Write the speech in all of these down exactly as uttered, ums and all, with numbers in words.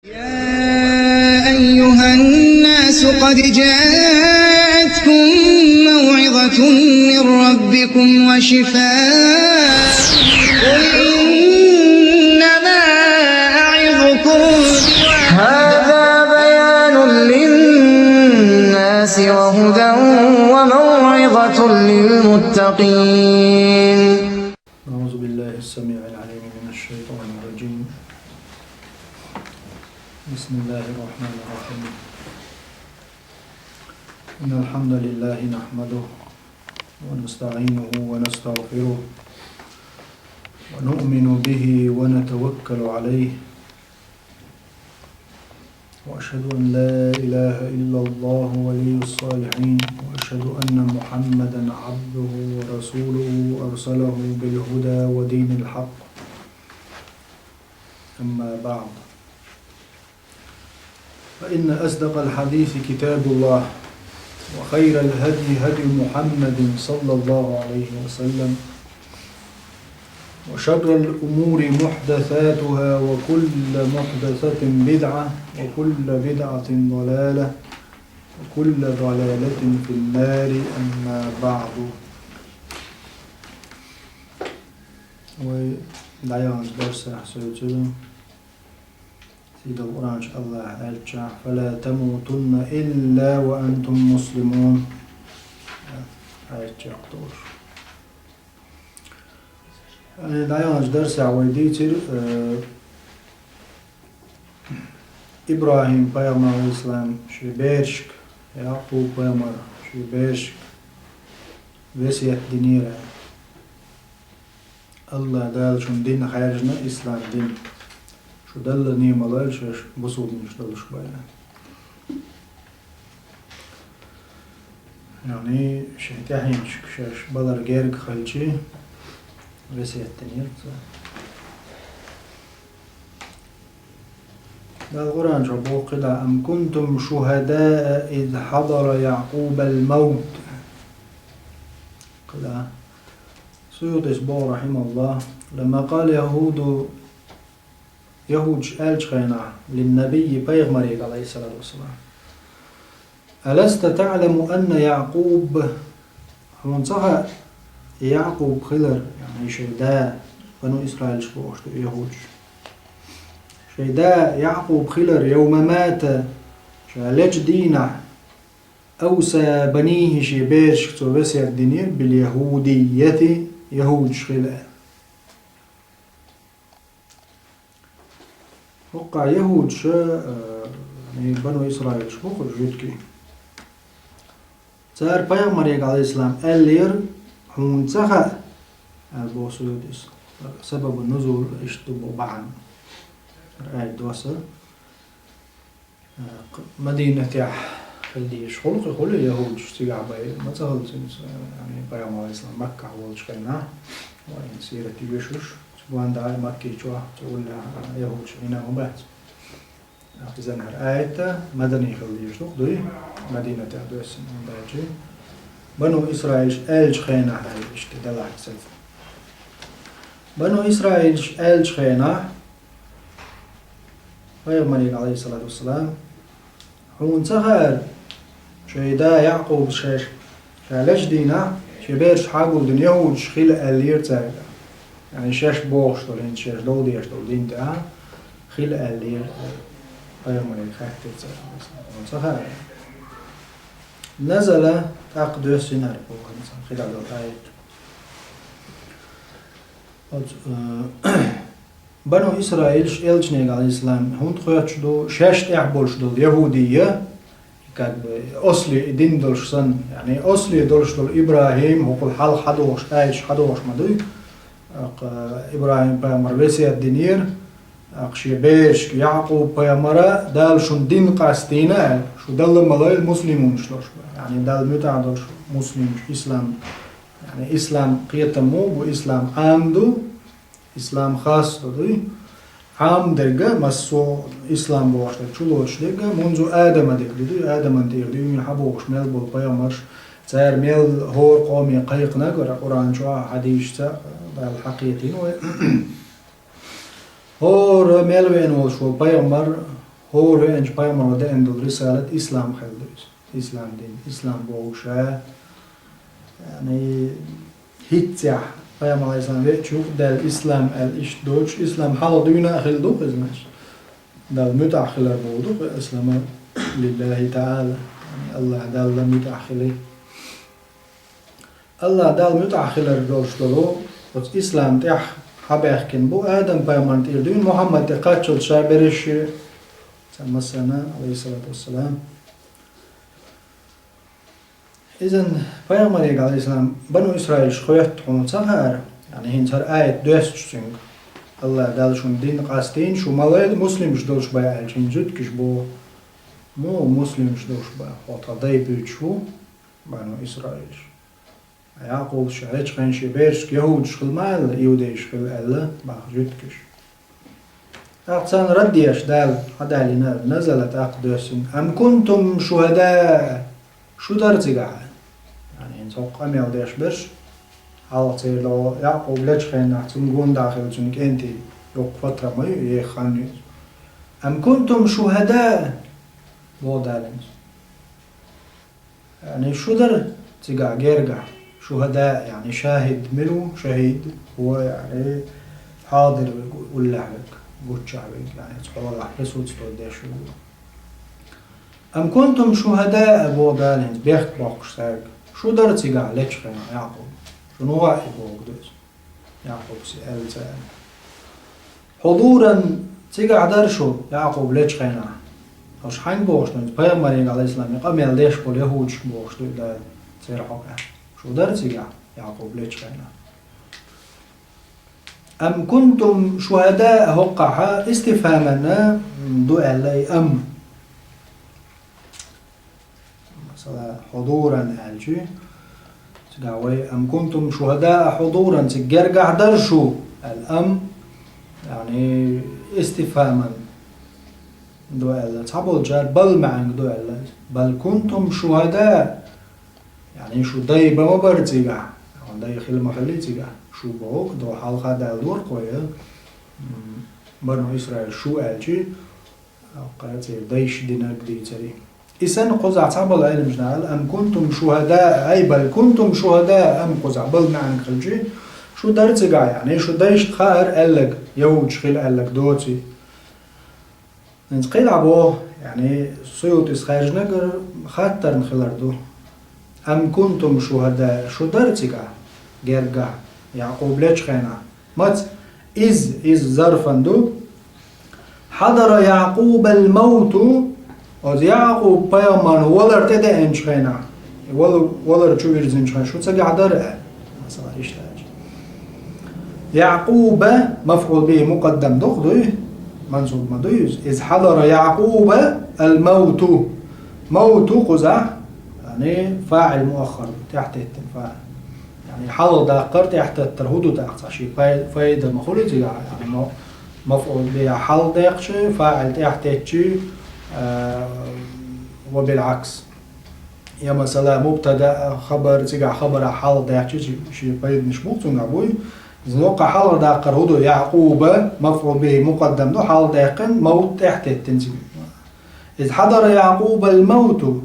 يا أيها الناس قد جاءتكم موعظة من ربكم وشفاء. قل إنما أعظكم هذا بيان للناس وهدى وموعظة للمتقين. أعوذ بالله السميع العليم من الشيطان الرجيم. بسم الله الرحمن الرحيم. إن الحمد لله نحمده ونستعينه ونستغفره ونؤمن به ونتوكل عليه. وأشهد أن لا إله إلا الله ولي الصالحين، وأشهد أن محمدا عبده ورسوله أرسله بالهدى ودين الحق. أما بعد، فإن أصدق الحديث كتاب الله، وخير الهدي هدي محمد صلى الله عليه وسلم، وشر الأمور محدثاتها، وكل محدثة بدعة، وكل بدعة ضلالة، وكل ضلالة في النار، أما بعد. Вай дӀаяханчу дарсехь соьца Сийдолу Къуръан чу Аллаха аьллачохь: «Фала тамутунна илла ва антум муслимун», аьллачохь долуш. Э, дӀаяханчу дарсехь вай дийцира, э, ИбрахӀим-пайхамар, алейхиссалам, шен берашка, Якъуб-пайхамар шен берашка весет динера. Аллах Дала шуна дин хаьржина, ислам дин. Шу далла немалойла шаьш бусулбанаш долуш бен. Яъни, шайн тӀаьхьенашка шаьш балар герга хилча, весет динера цо. Дала Къуръан чохь боху кхидӀа: «Ам кунтум шухадаа из хьадара Якъубал мавт». КхидӀа Суютис боху, рахьимахуллах: «Ламма къала яхӀуду», яхӀудаш аьллачу хенахь, линнабийи, пайхамаре, алейхиссалату вассалам: «Аласта таъламу анна Якъуб», хьуна ца хаьа Якъуб хилар, яъни шайн да, бану Исраилаш бохуш ду яхӀудаш. Шайн да Якъуб хилар, йовма мата, ша лечу дийнахь, авса банийхӀи, шен берашка цо весет динера, бил яхӀудиййати, яхӀудаш хила аьлла. ХӀокху яхӀудаша, э, и бану Исраилаш бу кху жуьгтий. Цара пайхамаре, алейхиссалам, аьллера, хьуна ца хаьа, аьлла боху Суютис. Сабабу нузул иштта ду боху бахьана. Айдоса. Э, кх-, Мадинатехь хила дезаш хуьлу, кхин хуьлу яхӀудаш цигахь бен, ма ца хилла цуьнца, э, пайхамар, алейхиссалам, Маккахь волчу хенахь, вайн сират йоьшуш, цу гонда Маккичохь, цу уллехь, э, яхӀудаш Ӏийна ма бац. Иза хӀара аят Маданий хила дезаш ду-кх, дуй? Мадинатехь доьссина хӀума даьлча. Бану Исраилаш аьллачу хенахь аьлла иштта делахь ца. Бану Исраилаш аьллачу хенахь, пайхамаре, алейхиссалату вассалам, хьуна ца хаьара, шайн да Якъубас шаьш, ша лечу дийнахь, шен бераш хьагулдина яхӀудаш хила аьллера цаьрга. Яъни шаьш бохуш долу, хӀинца шаьш дов деш долу дин тӀехь хила аьллера, пайхамаре хаьттира цаьрга. Хьуна ца хаьара? Назала, тӀаккха доьссина хӀара, хӀинца кхидӀа долу аят. Оцу, э, Бану Исраилаш элчане, алейхиссалам, хӀунда хоьттуш ду, шаьш тӀехь болуш долу яхӀудийя, как бы, осли дин долуш санна, яъни осли долуш долу ИбрахӀим, хӀокхул хьалха хьадогӀуш, аьлча хьадогӀуш ма дуй, аккха ИбрахӀим-пайхамар весет динера, аккха шен берашка Якъуб-пайхамара, Дала шуна дин къастийна аьлла, шу далла ма лойла муслимунаш долуш бен. Яъни Далла муьтӀахь долуш муслимаш, ислам, яъни ислам кхетам муха бу, ислам Ӏам ду, ислам хас ду, дуй? Ӏам дерг, массо а ислам бохуш дерг, чулоцуш дерг, мунзу Адама дерг ду, дуй? Адаман тӀера дуьйна хьабогӀуш мел болу пайхамарш, цара мел хӀора къоме кхайкхинарг вара Къуръан чохь а, хьадисашца а, Дала хьакхетийна вай. ХӀора мел веана волуш волу пайхамар, ХӀора веанчу пайхамаро деана долу рисалат ислам хилла ду иза. Ислам дин, ислам бохуш а, яъни, хӀинццехь пайхамар, Ӏалайхиссалам, веача юкъадаьлла ислам аьлла иштта доцуш, ислам хьалха дуьйна а хилла ду-кх иза, значит. Далла муьтӀахь хилар боху ду-кх, ислама лиллахи таӀала, яъни, АллахӀ Далла муьтӀахь хилар. АллахӀ Далла муьтӀахь хилар долуш долу оцу ислам тӀехь хьабаьхкина бу Адам-пайхамарна тӀера дуьйна Мухьаммад тӀе кхаччалц ша берриш а, цхьа массарна, Ӏалайхиссалату вассалам. Иза пайхамаре, Ӏалайхиссалам, бану Исраилаш хоьтту хьуна ца хаьара, яъни, хӀинца хӀара аят доьссича цуьнга, АллахӀ Далла шуна дин къастийна, шу ма лайла муслимаш долуш бан аьлча, хӀинца жуьгташ боху. Муха муслимаш долуш бан? Хьо тхан дай буьйцуш ву, бану Исраилаш. Якъубас ша лечу хенахь шен берашка яхӀудаш хила ма аьлла, иудейш хила аьлла, боху жуьгташ. ТӀаккха царна рад деш Дала хьадалийна, назала тӀаккха доьссина: «Ам кунтум шухӀадаа?» Шу дара цигахь? Яъни, хӀинца хӀокху къамел деш берш, хьалха церан Якъуб лечу хенахь цунна гонаха хилла цуьнан кӀентий, юккъе фатра ма ю, еха хан ю иза. «Ам кунтум шухӀадаа?» боху Дала хӀинца. Яъни, шу дара цигахь гергахь, шухӀада, яъни, шахид мила ву, шахид, хӀо, яъни, хьадир верг, уллехь верг, гуччахь верг, яъни, оцу хьолехь присутствовать деш верг ву. «Ам кунтум шухӀадаа», боху Дала хӀинца бехк боккхуш цаьрга. Шу дара цигахь лечу хенахь, Якъуб? Шуна ваъ и бохург ду иза. Якъубас аьлла цара. «Хьудуран», цигахь дара шу, Якъуб лечу хенахь? Аша хьаьнга бохуш ду, пайхамаре, Ӏалайхиссалам, и къамел деш болу яхӀудашка бохуш ду и Дала, церан хьокъехь. Шу дара цигахь, Якъуб лечу хенахь? «Ам кунтум шухӀадаа», хӀокхахь истифхӀаман ду аьлла и «ам». Масала, «хьудуран» аьлчи, цигахь вай «ам кунтум шухӀадаа хьудуран», цига гергахь дара шу аьлла, «ам», яъни, истифхӀаман ду аьлла. Цхьаболчара «бал» маьӀниг ду аьлла. «Бал кунтум шухӀадаа», яъни, шу дай бан ма бара цигахь, дай хила ма хилли цигахь, шу боху, до хьалха Дала дора кхо, м, бану Исраил шу аьлчи, Кхин церан дайша динарг дийцаре. И санна кхузахь цхьаболу Ӏеламнаха аьлла: «Ам кунтум шухӀадаа», ай, «бал кунтум шухӀадаа», ам кхузахь бал маьӀниг хилчи, шу дара цигахь, яъни, шу дайшна хаьара аьлларг, яхӀудаш хила аьлларг доций. ХӀинца кхидӀа боху, яъни, Суютис хаьржинарг хаттарна хилар ду. «Ам кунтум шухӀадаа», шу дара цигахь, гергахь, Якъуб лечу хенахь? Маца? «Из», из зарфан ду. «Хьадара Якъубал мауту», оцу Якъуб-пайхамарна валар тӀедеанчу хенахь, вала-, валар чу вирзинчу хенахь, шу цигахь дара аьлла. Масала, иштта аьлча. Якъуба мафӀул бихӀи мукъаддам ду-кх, дуй? Мансуб ма дуй иза. «Из хьадара Якъубал мауту». Мауту кхузахь, яъни, фаӀил муаххар ду, тӀаьхьатеттина фаӀил. Яъни, хьалха даккхар, тӀаьхьатеттар хӀун ду тӀаккха цхьа? Шен пай-, пайда ма хуьлу цигахь, яъни, ма-, мафӀул бихӀи хьалха даьккхича, фаӀил тӀаьхьатеттича, а, ва бил Ӏакс. Я, масала, мубтада, хабар, цигахь хабарах хьалха даьккхича, ши-, шен пайданаш бу-кх цуьнгахь, буй? Иза локха хьалха даккхар хӀун ду? Якъуба, мафӀул бихӀи мукъаддам ду, хьалха даьккхина, маут тӀаьхьатеттина цигахь. «Из хьадара Якъубал мауту».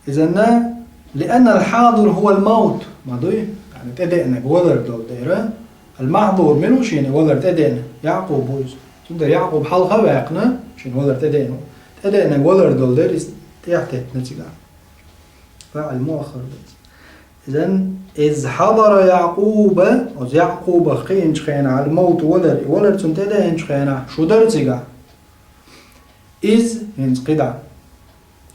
Изанна, «лианнал хьадир хӀувал маут», ма дуй? Яъни, тӀедеанарг валар долу дера. Ал-махьдур мила ву шена валар тӀедеана? Якъуб ву иза. Цундела Якъуб хьалха а ваьккхина, шена валар тӀедеана ву. ТӀедеанарг валар долу дера, иза тӀаьхьатеттина цигахь. ФаӀил муаххар ду иза. Изан, «из хьадара Якъуба», оцу Якъубах кхиъначу хенахь, ал-мауту валар, и валар цунна тӀедеанчу хенахь, шу дара цигахь? «Из», хӀинца кхидӀа.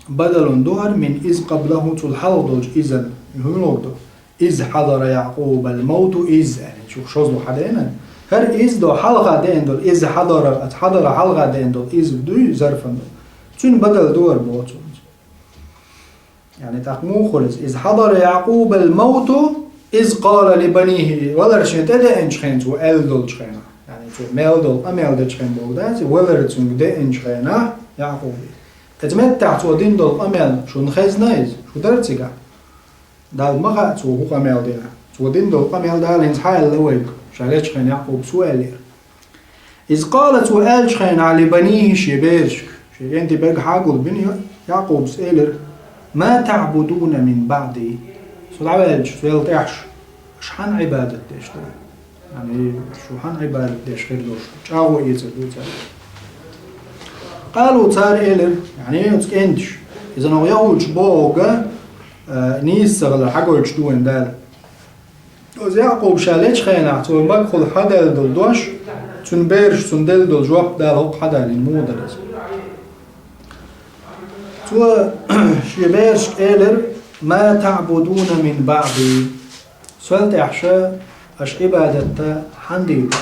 Бадалун ду хӀара мин «из къаблахӀу», цул хьалха долчу «изан». ХӀун лур ду? «Из хьадара Якъубал мауту», «из», аьлла, чу шозлуг хьадеана. ХӀара «из» до хьалха деана долу, «из хьадара», оцу «хьадара» хьалха деана долу «из» дуй, зарфан ду. Цуьнан бадал ду хӀара, боху цо. Яъни, тӀаккха муха хуьлу иза? «Из хьадара Якъубал мауту, из къала ли банихӀи», валар шен тӀедеанчу хенахь, цо аьлла долчу хенахь. Яъни, цо мел долу къамел дечу хенахь боху дац, валар цуьнга деанчу хенахь, Якъубе. Оцу меттехь цо дина долу къамел шуна хезна иза, шу дара цигахь? Далла ма хаьа, цо хӀун къамел дина. Цо дина долу къамел Дала хӀинца хьааьлла вайга, ша лечу хенахь Якъубас хӀун аьллера. «Из къала», цо аьллачу хенахь, «ли банихӀи», шен берашка, КӀентий берг хьагулбина, Якъубас элира: «Ма таъбудуна мин баъди?» Со дӀаваьлча, соьл тӀехьаш, аша хьан Ӏибадат деш ду? Яъни, шу хьан Ӏибадат деш хир долуш, чӀагӀо эцар ду цара. Къалу, цара элира, яъни, оцу кӀенташа, иза ногӀу яхӀудаш бохург, а, нийса ца хилар хьагойтуш ду вайн Дала. Оцу Якъуба ша лечу хенахь, цо магахула хьадаьлла долу дош, цуьнан бераша цунна делла долу жоп Дала хӀокху хьадалийна муха дара иза. Цо шен берашка элира: «Ма таъбудуна мин баъди?» Соьл тӀехьаша аша Ӏибадатта хьан дийр ду?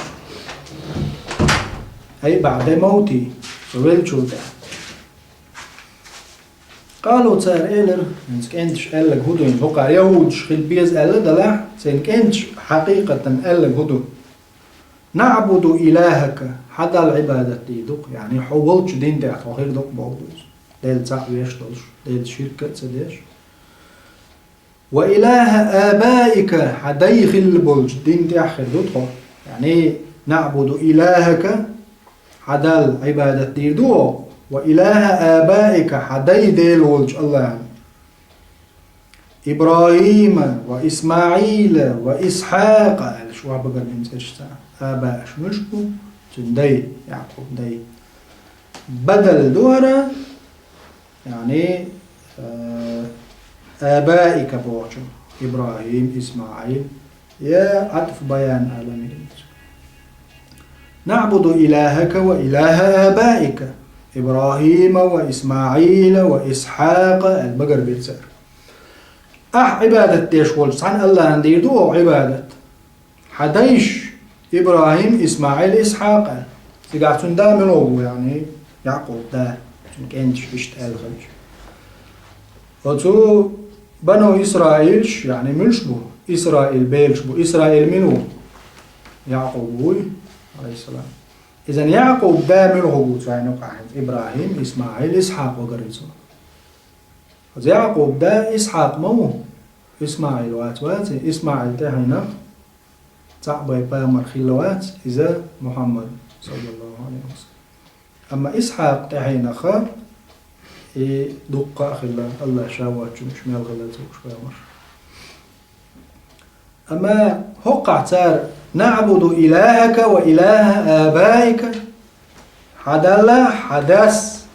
Ай баъда мавти, со веллачул тӀаьхьа. Къалу, цара элира, хӀинца кӀенташа аьлларг хӀун ду, хӀокхара яхӀудаш хила беза аьлла а делахь, церан кӀенташа хьакъикъатан аьлларг хӀун ду? «Наъбуду илахака», хьан Далла Ӏибадат дийр ду-кх, яъни хьо волчу дин тӀехь тхо хир ду-кх бохург ду иза. Делан цхьаъ веш долуш, Делаца ширк а ца деш. «Ва илаха абаика», хьан дай хилла болчу дин тӀехь хир ду тхо. Яъни, «наъбуду илахака», хьан Далла Ӏибадат дийр ду хьо, «ва илаха абаика», хьан дай Дела волчу Аллахьан. «ИбрахӀима ва ИсмаӀила ва Исхьакъа», аьлла, шу вахь багарбина цӀераш цара. Аба аша муьлш бу? Цуьнан дай, Якъуб дай. Бадал ду хӀара, яъни, э, абаика бохучун, ИбрахӀим, ИсмаӀил, я Ӏатф баян аьлла мегар ду. «Наъбуду илахака ва илаха абаика, ИбрахӀима ва ИсмаӀила ва Исхьакъа», аьлла багарбира цара. Ахь Ӏибадат деш волчу цхьана Аллахьан дийр ду оха Ӏибадат. Хьан дайша, ИбрахӀим, ИсмаӀил, Исхьакъ аьлла. Цигахь цуьнан да мила ву, яъни, Якъуб да, цуьнан кӀенташа иштта аьлла хилча. Оцу бану Исраилаш, яъни, муьлш бу? Исраил бераш бу. Исраил мила ву? Якъуб вуй, алейхиссалам. Иза Якъуб да мила хӀу бу цу хьайна юкъахь хӀинца? ИбрахӀим, ИсмаӀил, Исхьакъ вагара иза. Оцу Якъуб да Исхьакъ ма ву? ИсмаӀил вац, ваций? ИсмаӀил тӀаьхьенах цхьаъ бай пайхамар хилла вац, иза Мухьаммад, саллаллаху алейхи ва саллям. Амма Исхьакъ тӀаьхьенаха и дуккха а хилла, Аллах ша воцчунаш мел хилла ца уьш пайхамарш. Амма хӀокхахь цара: «Наъбуду илахака ва илаха абаика». Хьан Далла, хьан дас,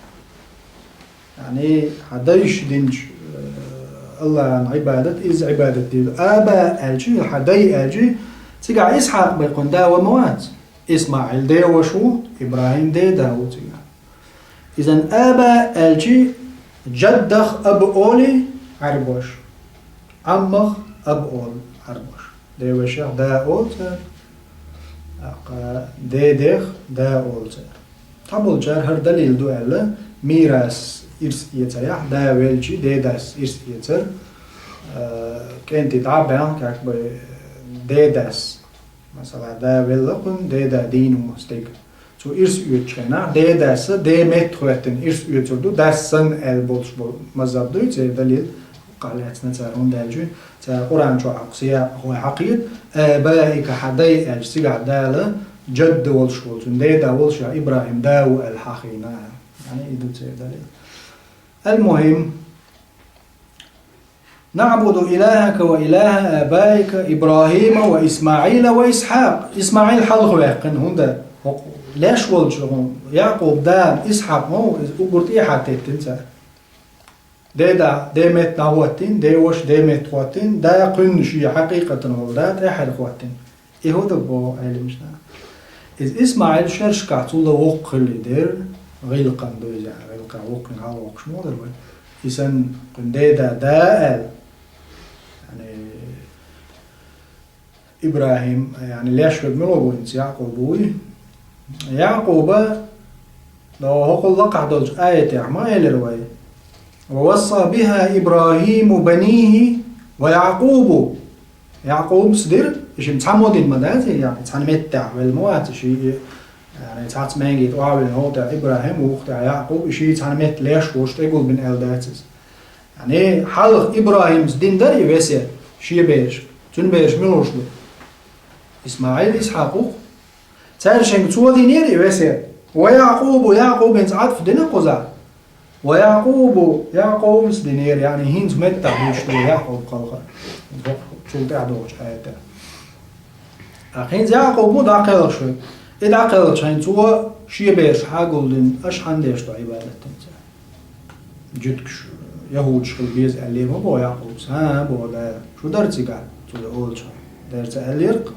яъни, хьан дайша динчу, э, Аллахьан Ӏибадат, иза Ӏибадат дийр ду. Аба аьлчи, хьан дай аьлчи, цигахь Исхьакъ бен кхуьнан да ван ма вац. ИсмаӀил ден ваша ву, ИбрахӀим ден да ву цигахь. Изан аба аьлчи, джаддах аб олий Ӏаьрбош, Ӏаммах аб олу Ӏаьрбош. Ден вашех да олу цара, тӀаккха дедех да олу цара. Цхьаболчара хӀара далил ду аьлла, мирас ирс эцарехь, да велчи, дедас ирс эцар, э, кӀентий дӀа а баьхна, как бы, дедас. Масала, да велла кхуьнан, деда дийна ву стеган. Цо ирс оьцучу хенахь, дедас, ден метта хӀоьттина ирс оьцур ду, дас санна аьлла болуш болу мазхаб дуй, церан далил, кхаъ лаьцна цара, хӀунда аьлча, цара Къуръан чохь хьакху сиякъ хӀой хьакхета, «абаика», хьан дай аьлча, цигахь Дала джадда волуш волу, цуьнан деда волуш, я ИбрахӀим да ву аьлла хьахийна. Яъни, и ду церан далил. Ал-мухӀим, «Наъбуду илахака ва илаха абаика ИбрахӀима ва ИсмаӀила ва Исхьакъ». ИсмаӀил хьалха ваьккхина, хӀунда хӀокху леш волчу хӀун, Якъуб да Исхьакъ ма ву, иза уггар тӀе а хьатеттина цара. Деда ден метта дӀахӀоттийна, ден ваша ден метта хӀоттийна, да кхуьнан шен хьакъикъатан волу да тӀаьххьара хӀоттийна. И хӀун ду боху Ӏеламнаха? Иза ИсмаӀил шерашкахь цул а воккха хилла дера, гӀиллакхан ду иза, гӀиллакхан воккхина хьалавоккхуш ма вара вай. И санна кхуьнан деда да аьлла, яъни, ИбрахӀим, яъни, леш верг мила ву хӀинца, Якъуб вуй. Якъуба, но, хӀокхул лакхахь долчу аятехь ма элира вай: «Ва васса биха ИбрахӀиму банихӀи ва Якъубу». Якъубас дира, и шимма цхьаммо дина ма дац, яъни цхьана меттехь велла ма вац, ши, яъни цхьацца маьнги тӀе охьавиллина, хӀокху тӀехь ИбрахӀим, вукху тӀехь Якъуб, и ши цхьана метта леш волуш тӀегулбина аьлла дац иза. Яъни хьалха ИбрахӀимс дина дара и весет шен берашка. Цуьнан бераш мила луш ду? ИсмаӀил, Исхьакъ ву-кх. Цаьршинга цо динера и весет. Ва Якъубу, Якъуб хӀинца Ӏатф дина кхузахь. ويعقوب, Якъубас динера, яъни хӀинца меттахь дуьйцуш ду Якъуб кхалхар. Цул тӀаьхьа догӀучу аятехь. ТӀаккха хӀинца Якъуб ву дӀакхелхаш ву. И дӀакхелхачу хенахь цо шен бераш хьагулдина, аша хьан деш ду Ӏибадат хӀинца? Жуьгташ, яхӀудаш хила беза аьллера ма боху Якъубас. ХӀан, боху Дала. Шу дара цигахь, цо олучу хенахь? Дера ца аьллера-кх.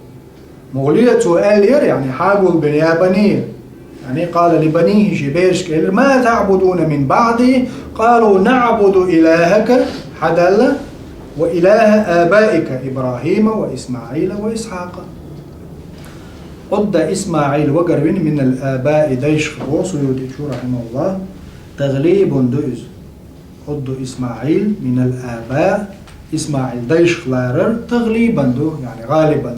Муха ле цо аьллера, яъни хьагулбина, я бани. Яъни قال لبنيه, шен берашка элира: ما تعبدون من بعدي؟ قالوا نعبد إلهك, хьан Далла, وإله آبائك إبراهيم وإسماعيل وإسحاق. Ӏудда Исмаил вагарвина من الآباء дайшах боху Суютичо, رحمه الله, تغليب ду иза. Ӏудда Исмаил من الآباء, Исмаил дайшах ларар تغليبا ду, яъни غالبا.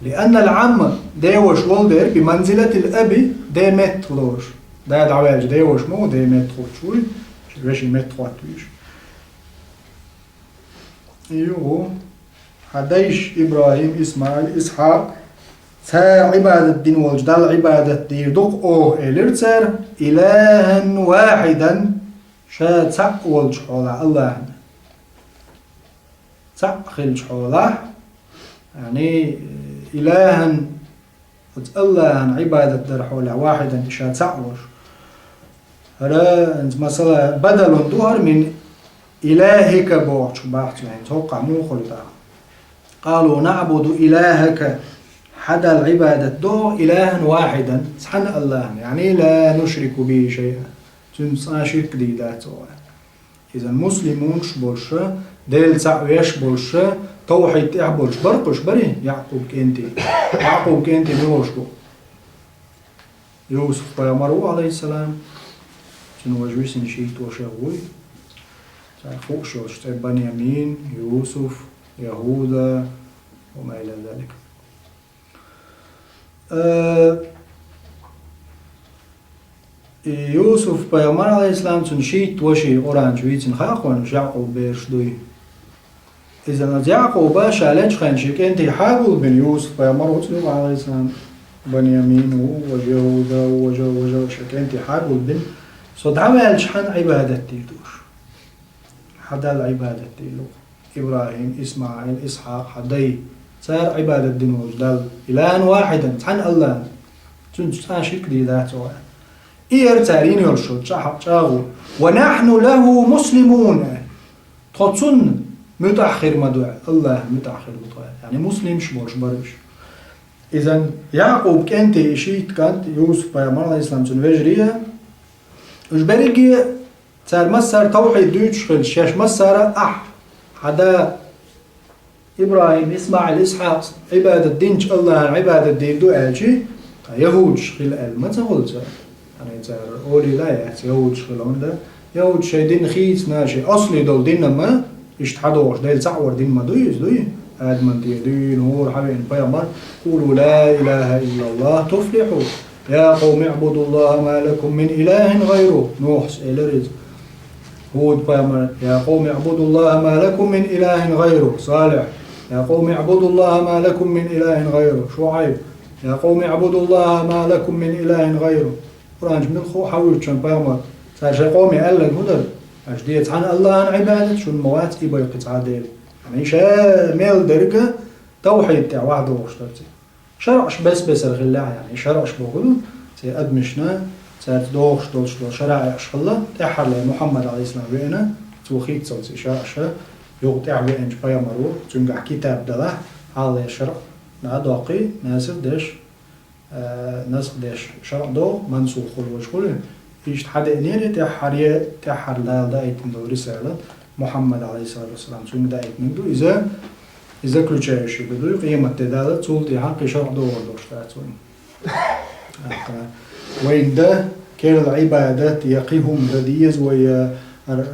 لأن العم, ден ваша волу дера, بمنزلة الأب, ден меттах лоруш. Да дӀаваьлча ден ваша ма ву, ден меттахуьлуш вуй, вешин меттахӀоттавеш. Юху, хьан дайша ИбрахӀим, Исмаил, Исхьакъ, цара Ӏибадат дина волчу Далла Ӏибадат дийр ду-кх оха, элира цара, إلها واحدا, ша цхьаъ волчу хьолахь, АллахӀна. Цхьаъ хилчу хьолахь, яъни, إلها, оцу АллахӀна Ӏибадат дар хьолахь, واحدا, и ша цхьаъ волуш. ХӀара, хӀинца масала, بدل ду хӀара من إلهك бохучух бахьа цо, хӀинца хӀокхахь муха хуьлу тӀаккха? قالوا نعبد إلهك, хьан Далла Ӏибадат до, إلها واحدا, цхьана АллахӀна, яъни لا نشرك به شيئا, цуьнца цкъа ширк дийр дац оха. Иза муслимунаш болуша, Дела цхьаъ веш болуша, тавхьид тӀехь болуш бара кхуш, барий, Якъуб кӀентий? Якъуб кӀентий мила волуш бу? Юсуф пайхамар ву, Ӏалайхиссалам. Цуьнан важа висина шийтта ваша вуй. Царах хууш йолуш цӀе Баньямин, Юсуф, ЯхӀуда, وما إلى ذلك. Э, и Юсуф пайхамар, Ӏалайхиссалам, цуьнан шийтта ваший Къуръан чу вийцина, хаьа хьуна, уьш Якъуб бераш дуй. Иза, оцу Якъуба ша лечу хенахь шен кӀентий хьагулбина, Юсуф пайхамар ву цуьнан, Ӏалайхиссалам, Баньямин ву, важа ЯхӀуда ву, важа, важа, шен кӀентий хьагулбина, со дӀаваьлча хьан Ӏибадат дийр ду уьш? Хьан Далла Ӏибадат дийр ду. ИбрахӀим, Исмаил, Исхьакъ, хьан дай. Цара Ӏибадат дина волчу Далла. إلها واحدا, цхьана АллахӀна. Цуьнца цкъа ширк дийр дац оха. И яра цара йина йолуш йолу чӀа-, чӀагӀо. ونحن له مسلمون. Тхо цунна муьтӀахь хир ма ду, АллахӀна муьтӀахь хир бу тхо. Яъни муслимаш болуш бара уьш. Иза Якъуб кӀентий, и шийтта кӀант, Юсуф пайхамар, Ӏалайхиссалам, цуьнан вежарий, уьш берриге цара массара тавхьид дуьйцуш хилча, шаьш массара а: ахь, хьан да ИбрахӀим, Исмаил, Исхьакъ Ӏибадат динчу АллахӀна Ӏибадат дийр ду аьлчи, ткъа яхӀудаш хила аьлла ма ца хуьлу цара? Хьан цара олийла а яц, яхӀудаш хила хӀунда? ЯхӀудаш шайн дин хийцина, шайн асли долу дин а ма, иштта хьадогӀуш, Дела цхьаъ вар дин ма дуй иза, дуй? Адаман тӀе дуьйна, хӀора хьавеана пайхамар: قولوا لا إله إلا الله تفلحوا. يا قوم اعبدوا الله ما لكم من إله غيره. Нухьас элира иза. ХӀуд пайхамар: يا قوم اعبدوا الله ما لكم من إله غيره. Салихь: يا قوم اعبدوا الله ما لكم من إله غيره. ШуӀайб: يا قوم اعبدوا الله ما لكم من إله غيره. Къуръан чу мила хьавуьйтучу пайхамар, цара шайн къоме аьлларг хӀун дара? Аша де цхьана АллахӀна Ӏибадат, шуна ма вац и бен кхин цхьа дела. Амма ша мел дерг а тавхьид тӀехь вахдохуш дара цара. ШарӀаш бес-бесара хиллехь, яъни шарӀаш бохург, церан адамашна, цаьрца догӀуш долуш долу шараӀиш хилла, тӀаьххьарлера Мухьаммад, Ӏалайхиссалам, веана, цо хийццалц и шарӀаш, юха тӀаьхьа веанчу пайхамаро, цуьнгахь китаб далахь, хьалха шарӀ дӀа а доккхий, насих деш, э, насх деш шарӀ до, мансух хуьлуш хуьлу. Иштта хьадеанера тӀаьххьара, тӀаьххьара Дала даийтина долу рисалат, Мухьаммад, Ӏалайхиссалату вассалам, цуьнга даийтинарг ду. Иза, и заключающий ду, къематде Дала цул тӀаьхьа кхин шарӀ догӀур долуш дац вайн. ТӀаккха вайн дан керла Ӏибадат я кхин хӀума дан деза вай, я, ар-,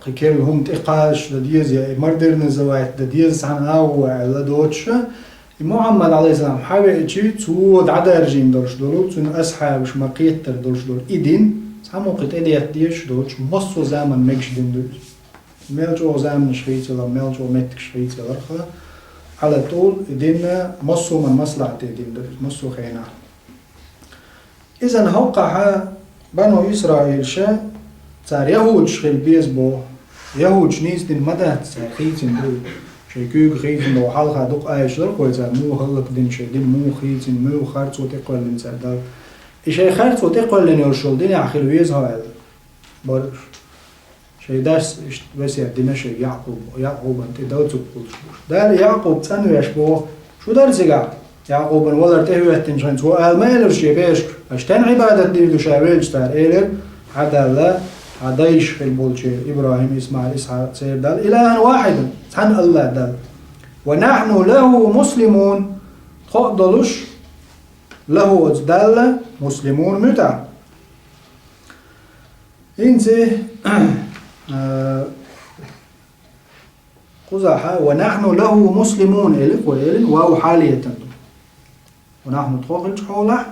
кхин керла хӀума тӀекхача дан деза, я модернизовать дан деза цхьана агӀо аьлла доцуша, и Мухьаммад, Ӏалайхиссалам, хьавеачи, цо дӀадаржийна долуш долу, цуьнан асхьабаш ма-кхеттара долуш долу и дин, цхьаммо кхин тӀедетта дезаш доцуш, массо а заман мегаш дин ду иза. Мел чӀогӀа заманаш хийцалара, мел чӀогӀа меттигаш хийцалара, хӀа, Ӏала тӀул и дин массо а ман маслахьате дин ду иза, массо а хенахь. Иза хӀоккхахьа бану Исраилша Цара яхӀудаш хила беза боху. ЯхӀудаш нийса дина ма дац, цара хийцина ду. Шайн куьйга хийцина боху хьалха дукха аьлла дара-кх вай цара, муха хӀаллакдина шайн дин, муха хийцина, муха харцо тӀекхоьллина цара Далла. И шайн харцо тӀекхоьллина йолуш йолу динехь хила веза хьо аьлла бара уьш. Шайн дас иштта весет дина шайн Якъуб-, Якъубан тӀе далцург хуьлуш бу уьш. Дала Якъуб цӀанвеш боху, шу дара цигахь? Якъубан валар тӀехӀоьттинчу хенахь цо ала ма элира шен берашка: «Аша стенна Ӏибадат дийр ду ша велча?» Цара элира: «Хьан Далла, хьан дайша хила болчеран, ИбрахӀим, ИсмаӀил, ИсхьакӀ, церан Далла, илахӀан вахьидан, цхьана АллахӀ Далла. Ва нахьну лахӀу муслимун, тхо а долуш, лахӀу, оцу Далла, муслимун, муьтӀахь». ХӀинца, а, кхузахь: «Ва нахьну лахӀу муслимун», элира, элира, вав хьалиятан ду. «Ва нахьну», тхо хилча хьолахь,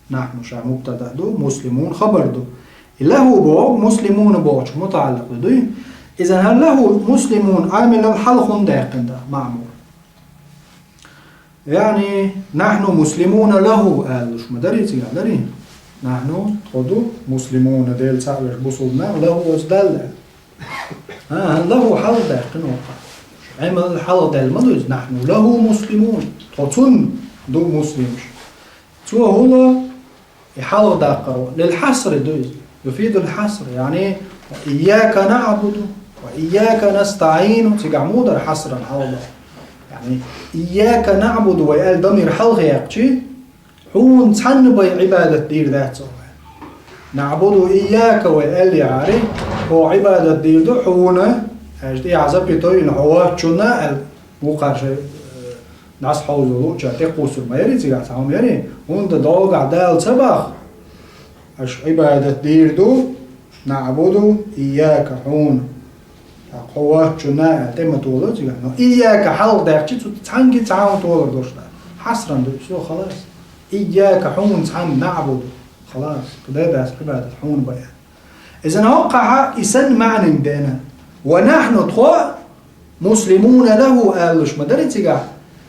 «нахьну» ша мубтада ду, «муслимун» хабар ду. И «лахӀу» боху «муслимуна» бохучух мутаӀаллакъ ду дуй? Иза хӀара «лахӀу муслимун» Ӏамилал хьалха хӀунда даьккхина дан, Маъмур? ЯъӀни: «Нахьну муслимуна лахӀу», алалуш ма дарий цигахь, дарий? «Нахьну», тхо ду, «муслимуна», Дела цхьаъ веш бусулба нах, «лахӀу», оцу Далла. ХӀан, «лахӀу» хьалха даьккхина воккха. Ӏамал хьалха даьлла ма ду иза: «Нахьну лахӀу муслимун», тхо цунна ду муслимаш. Цо хӀума и хьалха даккхаро, лил хьасри ду иза, юфидул хьаср, яъни: «Ва ийяка наъбуду, ва ийяка настаӀину», цигахь муха дара хьасран хьалха даьккхина? Яъни: «Ийяка наъбуду» вай аьлла дамир хьалха яьккхича, хьуна цхьанна бен Ӏибадат дийр дац вай. «Наъбуду ийяка» вай аьлла яхьари, хьо Ӏибадат дийр ду хьуна, аьлча тӀехьа запятой йина, хьо воцчунна аьлла, вукхара шайн, э, дӀасахьовзо луучара тӀекхуссур ма яри цигахь, цхьа хӀума яри, хӀунда догахь Дала ца боху: «Аша Ӏибадат дийр ду, наъбуду, ийяка, хьуна». ТӀаккха хьо воцчунна аьлла, тӀе ма толу цигахь. Но ийяка хьалха даьккхича, цу цхьаьнгге цхьа хӀума толур долуш дац. Хьасран ду, всё, халас. Ийяка, хьуна цхьанна, наъбуду. Халас. КхидӀа дац Ӏибадат хьуна бен. Иза хӀоккхахь и санна маьӀнаниг деана. Ва нахьну, тхо, муслимуна лахӀу алалуш ма дарий цигахь.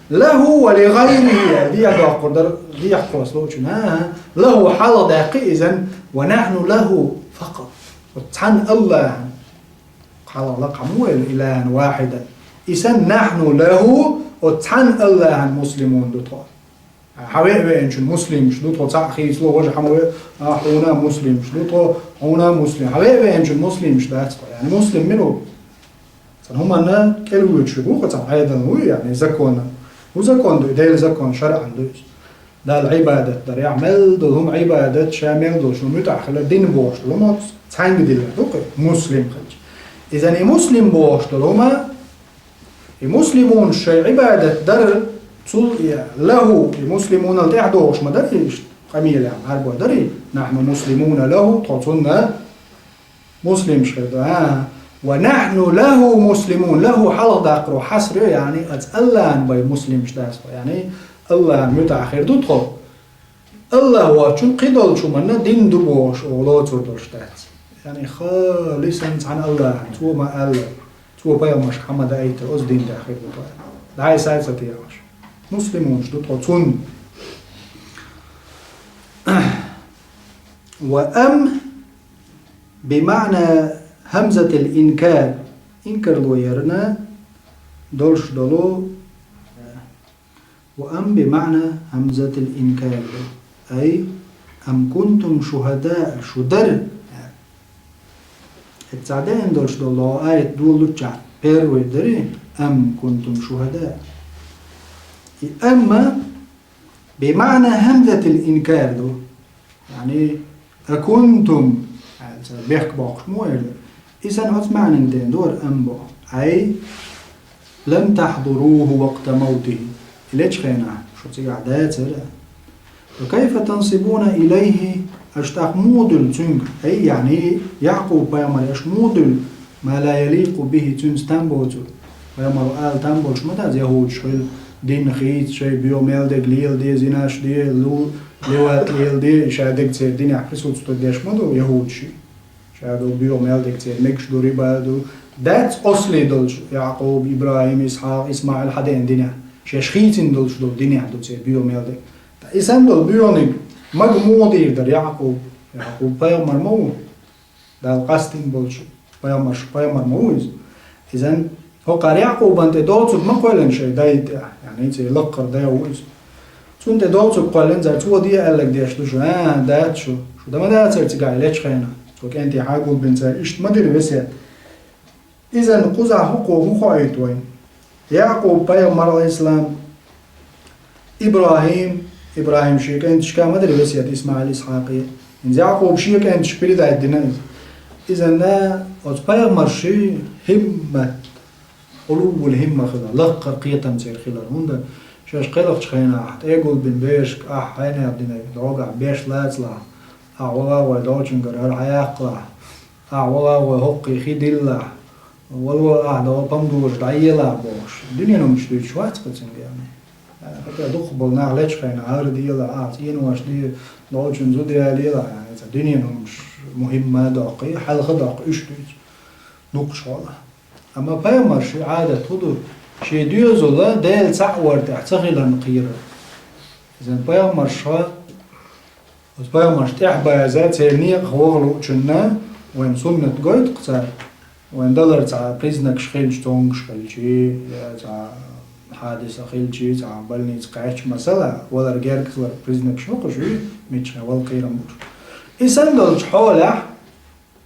ЛахӀу ва ли гӀайрихӀи аьлла дехьадоккхур дара, дехьа кхоссалучунна. ХӀан-хӀа. ЛахӀу хьалха даьккхи иза, ва нахьну лахӀу факъат. Оцу цхьанна АллахӀан. Хьалха лакха хьан ма вайла, илахӀан вахьидан. И санна нахьну лахӀу, оцу цхьанна АллахӀан муслимун ду тхо. Хьан веа веанчун муслимаш ду тхо, цхьаъ хийцало, важа хьан ма веа, а, хьуна муслимаш ду тхо, хьуна муслим. Хьан веа веанчун муслимаш дац тхо. Яъни муслим мила ву? Цхьана хӀуманна кӀелвоьдуш верг ву кху цхьа Ӏедална вуй, яъни законна. ХӀун закон ду, Делан закон, шарӀан ду иза. Далла Ӏибадат дар, яхь мел долу хӀума Ӏибадат, ша мел долуш хӀума муьтӀахь хилар, дин бохуш долу хӀума оцу цхьаьнгге диллар ду кху, муслим хилча. Иза и муслим бохуш долу хӀума, и муслимунаш шайн Ӏибадат дар, цул и лахӀу, и муслимунал тӀаьхьа догӀуш ма дарий иштта, къамелехь, Ӏарбой дарий: «Нахьну муслимуна лахӀу», тхо цунна муслимаш хир ду, а? «Ва нахьну лахӀу муслимун», лахӀу хьалха даккхаро хьаср ю, яъни оцу АллахӀан бен муслимаш дац тхо, яъни АллахӀан муьтӀахь хир ду тхо. АллахӀ воцчунна кхидолчу хӀуманна дин ду бохуш оха лоцур долуш дац. Яъни халисан цхьана АллахӀан, цо ма аьлла, цо пайхамаршка хьан ма даийтира, оцу дин тӀехь хир ду тхо. ДӀасай ца тешаш. Муслимунаш ду тхо цунна. Ва ам бимаъна хӀамзатил инкар, инкарло ярна долуш долу, ва ам бимаъна хӀамзатил инкар, ай: «Ам кунтум шухӀадаа», шу дара? ХӀетта цхьа деана долуш долу аят долуччахь первый дарий: «Ам кунтум шухӀадаа». И «амма» бимаъна хӀамзатил инкар ду. Яъни «акунтум», аьлла, цара бехк боккхуш мо эр ду. И санна оцу маьӀнаниг деана ду хӀара «ам» боху. Ай: «Лам тахьдуруху вакъта мавтихи». И лечу хенахь шу цигахь дацара. «Ва кайфа тансибуна илайхи», аша тӀаккха муха дуьллу цуьнга? Ай, яъни Якъуб-пайхамаре аша муха дуьллу? «Ма ла яликъу бихи», цуьнца там боцург. Пайхамаро ала там болуш ма дац, яхӀудаш хила, дин хийца, шайн боьха мел дерг леладе, зинаш де, лу-, леват леладе, и ша дерг церан динехь присутствовать деш ма ду яхӀудаш. Ша ду боьха мел дерг церан мегаш ду, риба ду. Дац ослий долуш Якъуб, ИбрахӀим, Исхьакъ, ИсмаӀил хьадеана динехь. Шаьш хийцина долуш долу динехь ду церан боьха мел дерг. Ткъа и санна долу боьханиг мага муха дийр дара Якъуб? Якъуб-пайхамар ма ву. Дала къастийна болчу пайхамарш, пайхамар ма ву иза. Иза хӀокхара Якъубан тӀе доцург ма кхоьллина шайн дай тӀехь, яъни цӀе лакхара дай ву иза. Цунна тӀе доцург кхоьллина цара, цо де аьлларг деш ду шу, а, дац шу, шу дан ма дацара цигахь лечу хенахь. Цо кӀентий хьагулбина цара, иштта ма дира весет. Иза кхузахь хӀокхо хӀун хоуьйту вайна? Якъуб пайхамар, алейхиссалам, ИбрахӀим, ИбрахӀим шен кӀенташка ма дира весет, ИсмаӀил, Исхьакъе. ХӀинца Якъуб шен кӀенташка передать дина иза. Иза оцу пайхамаршийн хӀиммат, Ӏулуввул хӀимма хилар, лакхара кхетам церан хилар. ХӀунда шаьш кхелхачу хенахь тӀе гулбина берашка ахь хьенех динарг дӀогахь беш лацалахь, ахь вала вай долчуьнгара хӀара хьаяккхалахь, ахь вала вай хӀокхе хи диллалахь, вала вала ахь дала помидораш дӀаелахь бохуш. Дуьненан хӀуманаш дуьйцуш вац-кх цуьнга, яъни. ХӀета дукхахболу нах лечу хенахь хӀара делахь, ахь цӀенош де, долчун зуда ялелахь, яъни, цхьа дуьненан хӀуманаш мухӀим ма доккхий, хьалха доккху уьш дуьйцу. Дукхахболу. Амма пайхамаршийн Ӏадат хӀун ду? Шен доьзал Дела цхьаъ вар тӀехь ца хиларна кхерар. Иза пайхамарша, оцу пайхамарш тӀехь база церан некъах ваха луучунна вайн суннат гойту-кх цара. Вайн далар цхьа признакаш хилча, цомгуш хилчий, я цхьа хьадиса хилчий, цхьа больница кхаьчча, масала, валар гергахилар признакаш ю-кх уьш, мичахь вала кхерам бу уьш. И санна долчу хьолехь,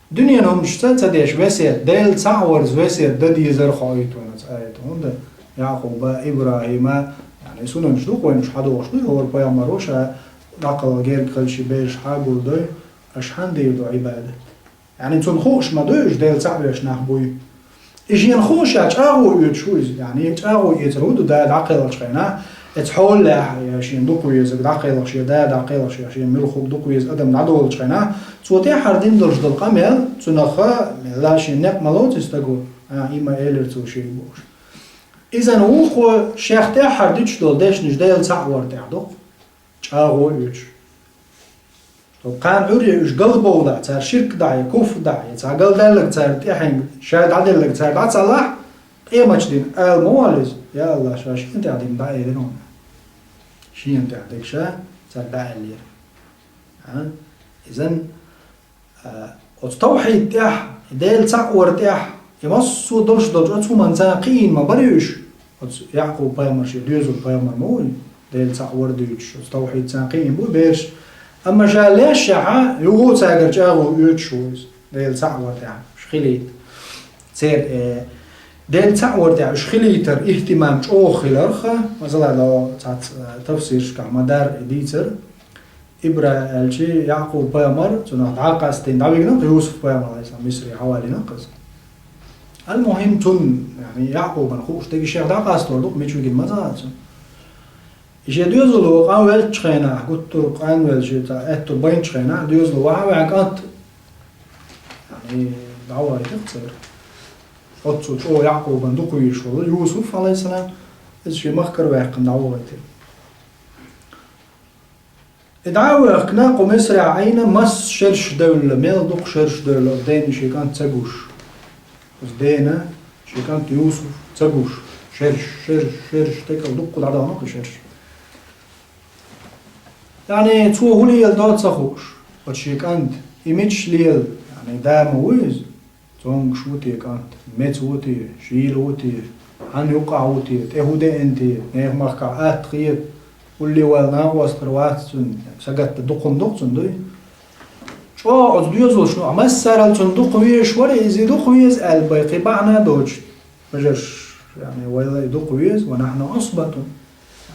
дуьненан хӀуманашца ца деш весет, Дела цхьаъ варца весет дан дезара хоуьйту вайна оцу аято. ХӀунда Якъуба, ИбрахӀима, яъни, суннаташ ду-кх вайна уьш хьадогӀуш ду, хӀора пайхамаро ша дӀакхалха герга хилча шен бераш хьагулдой, аша хьанна дийр ду Ӏибадат? Яъни, цунна хууш ма дуй уьш, Дела цхьаъ веш нах буй. И шена хууш а чӀагӀо оьцуш ву иза, яъни, чӀагӀо эцар хӀун ду, да дӀакхелхачу хенахь, эцу хьолехь, я шена дукха везарг дӀакхелхаш, я да дӀакхелхаш, я шена муьлхха дукха веза адам дӀадолучу хенахь, цо тӀаьххьара дина долуш долу къамел, цунах ла шена некъ ма лоцу и стаго, а, и ма элира цо шена бохуш. Иза вукхо шех тӀаьххьара диташ долу дешнаш Дела цхьаъ вар тӀехь ду-кх, чӀагӀо оьцуш. Кхана Ӏуьйре уьш галбовлахь, цара ширк дахь я куфр дахь я цхьа галдаьлларг цара тӀаьхьенга, ша дӀаделларг цара дӀа ца лахь, къематчу дийнахь ала ма воллу иза: «Я АллахӀ, ша шена тӀехь динарг дӀаэлира хьуна». Шена тӀехь дерг ша цара дӀааьллера. А? Иза, а, оцу тавхьид тӀехь, Дела цхьаъ вар тӀехь, и массо а долуш долчу оцу хӀуманца кхиийна ма бара уьш. Оцу Якъуб-пайхамар шен доьзал пайхамар ма ву, Дела цхьаъ вар дуьйцуш, оцу тавхьидца кхиийна бу бераш. Амма ша лешшехь, юха цаьргара чӀагӀо оьцуш ву иза, Дела цхьаъ вар тӀехь уьш хилийта. Церан, э, Дела цхьаъ вар тӀехь уьш хилийтар ихтимам чӀогӀа хиларх, масала, цхьацца, э, тафсиршкахь ма-дарра и дийцар. Ибра-, аьлчи, Якъуб-пайхамар, цунах дӀакъастийна, дӀавигна-кх Юсуп-пайхамар, алейхиссалам, Мисре хьавалийна-кх иза. Ал-мухӀим, цунна, яъни, Якъубан хууш дерг шех дӀакъастор ду-кх, мича вигина ма ца хаьа цунна. И шен доьзало къан веллачу хенахь, гуттар а къан велла, шен цхьа аьтту байначу хенахь, доьзало ваха а ваьхьна кӀант, яъни, дӀавахийтира-кх церан. Оццул чӀогӀа Якъубан дукха везаш волу Юсуп, алейхиссалам, иза шен махкара ваьккхина дӀавахийтира. И дӀа а ваьхкина, кху Мисрехь Ӏийна, масса шераш девлла, мел дукха шераш девлла, оцу дена шен кӀант ца гуш. Оцу дена шен кӀант Юсуп ца гуш. Шераш, шераш, шераш, текал дуккха дӀадахана кху шераш. Яъни, цо хӀун леладо ца хууш, оцу шен кӀант, и мичаш лела, яъни, да ма ву иза. Цомгуш ву те кӀант, меца ву те, шийла ву те, хьанна юккъахь ву те, тӀе хӀун деана те, нехан махкахь атта хета, улле вала накъостара вац цуьнан, сагатта дукха хӀума ду-кх цуьнан, дуй? ЧӀогӀа оцу доьзалшна, массарал цунна дукха везаш вара, иза дукха веза аьлла, бай кхин бахьана а доцуш, бажарш, яъни, вайла и дукха веза, ва нахьну Ӏусбатун.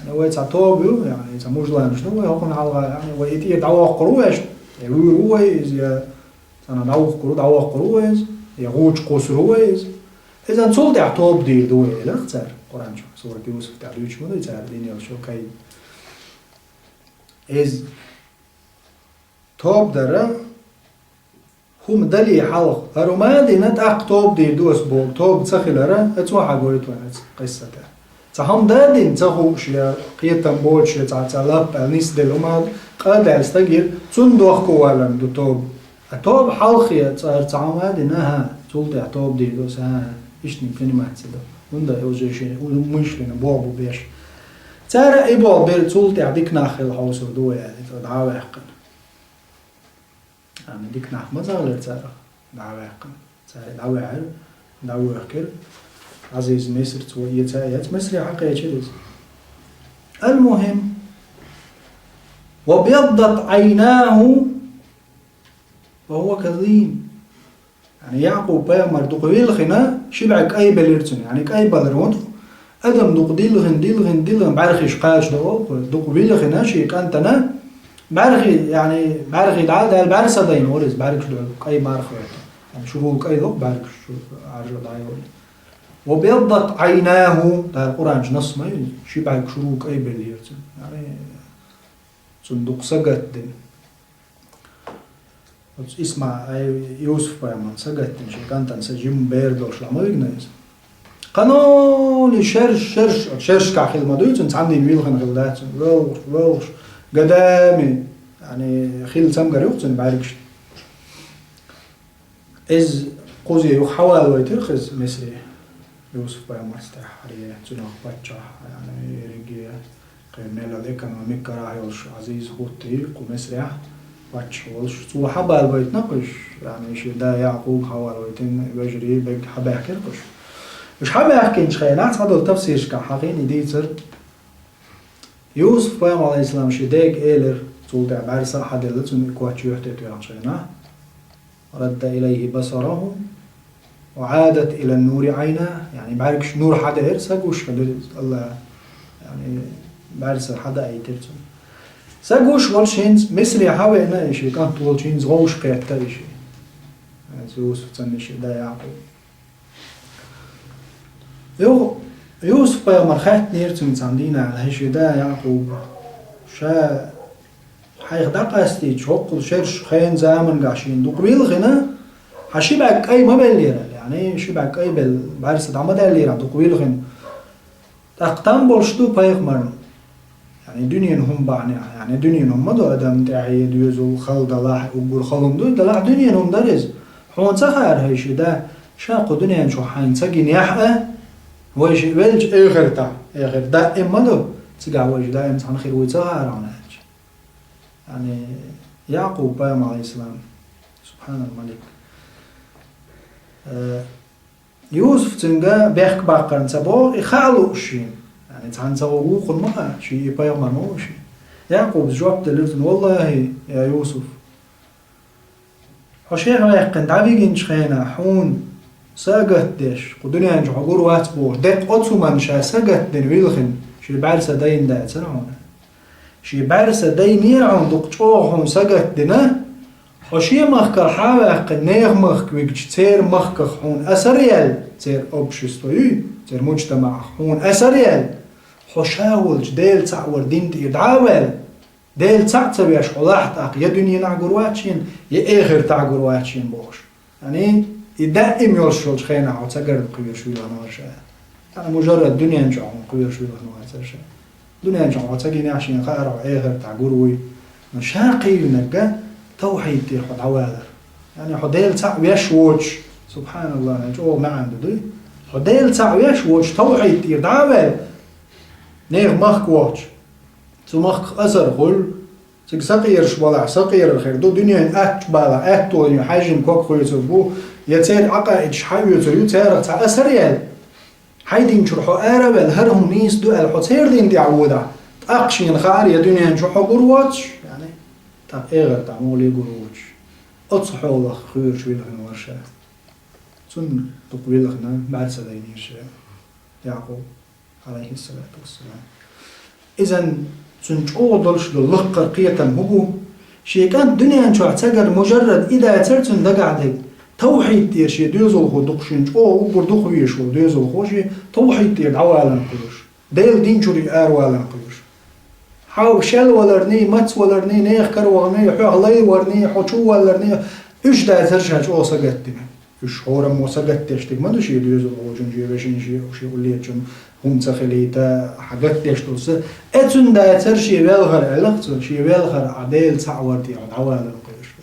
Яъни, вай цхьа тоба ю, яъни, цхьа мужланаш ду вай хӀокхунна хьалха, яъни, вай и тӀера дӀавоккхур ву вешна, я вуьйр ву вай иза, я цхьана дӀавухкур ву, дӀавоккхур ву вай иза, я гӀуча кхуссур ву вай иза. Иза цул тӀаьхьа тоба дийр ду вай, элира-кх цара. Къуръан чохь сурат Юсуп тӀехь дуьйцуш ма дуй цара дин йолчу кайда. Иза тоба дара, хӀума дале хьалха, хӀара хӀума а дина, тӀаккха тоба дийр ду ас боху, тоба ца хилара, аса хьагойту вайн аса кхиссатехь. Цхьа хӀума да а дина ца хууш я кхетам боцуш я цхьа, цхьа лап аьлла нисделла хӀума къа а даьлла стаг йира, цунна дохко валарна ду тоба. А тоба хьалхе цара цхьа хӀума а дина, хӀа, цул тӀаьхьа тоба дийр ду аса, хӀа, хӀа, иштта принимать ца до. ХӀунда уже шен умышленно боху бу беш. Цара и боху бер цул тӀаьхьа дика нах хила хьовсур ду вай аьлла, цо дӀа а ваьккхина. Ана дика нах ма ца хилира царах. ДӀаваьккхина. Цара дӀаваьхьира, дӀавоьхкира. Ӏазиз Мисрца ву эца а эцна, Мисре хьакхечира иза. المهم, وابيضت عيناه وهو كظيم. Яъни Якъуб-пайхамар дукха вилхина, ши бӀаьрг кӀай белира цуьнан. Яъни кӀай балар вон ду, адам дукха дилхина, дилхина, дилхина, бӀаьрхиш кхача до оха, дукха вилхина шен кӀантана, бӀаьрхи, яъни бӀаьрхи дӀа а даьлла, бӀаьрса дайна вара иза, бӀаьргаш долу кӀай марха хӀоьттина. Яъни шурул кӀай ло бӀаьргаш, шу Ӏаржа дӀайолу. وابيضت عيناه, Дала Къуръан чу насс ма ю, ши бӀаьрг шурул кӀай беллера цуьнан. Яъни цунна дукха сагатдина. Оцу Исма-, ай, Юсуп-пайхамарна сагатдина шен кӀантана, са жима бер долуш ма вигна иза. Кханоли шерш, шерш, оцу шершкахь хила ма дуй цуьнан, цхьанна дийна вилхина хила дац цуьнан, воьлхуш, воьлхуш, гадами, яъни, хила цамгар ю-кх цуьнан бӀаьргаш. Иза кхузе юха хьавалавайтира иза Мисре, Юсуп-пайхамарца тӀаьххьара, цуьнах паччахь, яъни, ерриге, кхин мел экономика карахь йолуш Ӏазиз хӀуттий кху Мисрехь паччахь волуш. Цо хьабалавайтина кхуш, яъни, шен да Якъуб хьавалавайтина, вежарий берриг хьабаьхкира кхуш. Уьш хьабаьхкинчу хенахь цхьадолу тафсиршкахь хьахийна и дийцар. Юсуп-пайхамар, Ӏалайхиссалам, шен дега элира, цул тӀаьхьа бӀаьрса а хьаделла, цунна и коч юьхь тӀе тоьхначу хенахь. رد إليه بصره وعادت إلى النور عيناه, яъни бӀаьргаш нур хьадаьра, са гуш хилира иза, Алла, яъни бӀаьрса хьадаийтира цунна. Са гуш волуш хӀинца Мисре хьавеана и шен кӀант волчу, хӀинца вовшахкхетта и шен. Иза Юсуп цунна и шен да Якъуб. Юха Юсуп-пайхамар хаьттинера цуьнга цхьана дийнахь, хӀай шен да Якъуб, ша хьайх дӀакъастийча, хӀоккхул шерш хенан замангахь шена дукха вилхина, хьан ши бӀаьрг кӀай ма беллера, яъни ши бӀаьрг кӀай белла бӀаьрса дӀа ма даьллера, дукха вилхина. ТӀаккха там болуш ду пайхамарна, яъни дуьненан хӀума бахьанехь, яъни дуьненан хӀума ма ду, адам тӀаьхье, доьзал, хала далахь, уггар хала хӀума дуй, далахь дуьненан хӀума дара иза. Хьуна ца хаьара, хӀай шен да, ша кху дуьнен чохь хьайна ца гинехь а, вайша велча эхартахь, эхарт даим ма ду, цигахь вайша даим цхьаьна хир вуй ца хаьара хьуна аьлча. Яъни Якъуб-пайхамар, Ӏалайхиссалам, субхьанал малик. Э, Юсуп цуьнга бехк баккхарна ца боху, и хаа лууш шена. Яъни цхьаьна ца гӀо вукхунна ма хаьа, шен и пайхамар ма ву шен. Якъубас жоп делира цунна: «Валлахи, я Юсуп, хьо шех ваьккхина дӀавигинчу хенахь хьуна са а гатдеш, кху дуьнен чу хьо гур вац бохуш, деккъа оцу хӀуманна ша сагатдина вилхина, шен бӀаьрса дайна дацара хьуна. Шен бӀаьрса дайнера хьуна, дукха чӀогӀа хьуна сагатдина, хьо шен махкара хьа а ваьккхина, нехан махка вигча, церан махках хьуна асар а яьлла, церан общество юй, церан муджтамаӀах хьуна асар а яьлла, хьо ша волчу Делан цхьаъ вара дина тӀера дӀа а ваьлла, Делан цхьаъ ца веш хьо лахь тӀаккха я дуьненахь гур вац шена, я эхартахь гур вац шена», – бохуш. Яъни, и даим йолуш йолчу хенахь хьо ца гарна кхоьруш вилхина вара ша. Яъни, мужаррад дуьнен чохь хьуна кхоьруш вилхина вацара ша. Дуьнен чохь хьо ца гинехь, шена хаьара хьо эхартахь гур вуй. Но ша кхийринарг тавхьид тӀера хьо дӀавалар. Яъни, хьо Делан цхьаъ веш воцуш, субхьаналлахӀ, чӀогӀа маьӀна ду дуй. Хьо Делан цхьаъ веш воцуш, тавхьид тӀера дӀа а ваьлла, нехан махка воцуш, цу махках асар хуьлу, цига сакъераш балахь, сакъерар хир ду, дуьненан атта балахь, аьтто йина хьаьжжина ког хуьйцур бу, я церан Ӏакъаидаш хьаоьцур ю, царах цхьа асар а яьлла, хьайн дин чуьра хьо ара а ваьлла, хӀара хӀума нийса ду аьлла, хьо церан дин тӀехь водахь, тӀаккха шена хаьара я дуьнен чу хьо гур воцуш, яъни, тӀаккха эхартахь мукъале гур воцуш. Оцу хьолах кхоьруш вилхина вара ша. Цунна дукха вилхина, бӀаьрса дайнера ша Якъуб, Ӏалайхиссалату вассалам. Иза цунна чӀогӀа долуш долу лакхара кхетам хӀун бу? Шен кӀант дуьнен чохь ца гар мужаррад и дацара цуьнан дагахь дерг. Тавхьид тӀера шен доьзалхо дукха, шена чӀогӀа уггар дукха везаш волу доьзалхо шен тавхьид тӀера дӀаваларна кхоьруш. Делан дин чуьра араваларна кхоьруш. Хьо шел валарний, маца валарний, нехан кара вахарний, хьох лай варний, хьо чу валарний, уьш дацара ша чӀогӀа сагатдина. Уьш хӀораммо сагатдеш дерг ма ду шен доьзалхочун, шен вешин, шен, шен уллечун хӀума ца хилийта, хьан гатдеш долу са. Э, цуьнан дацара шен велхар, аьлла-кх цо, шен велхар а Делан цхьаъ вар тӀера дӀавалар кхоьруш.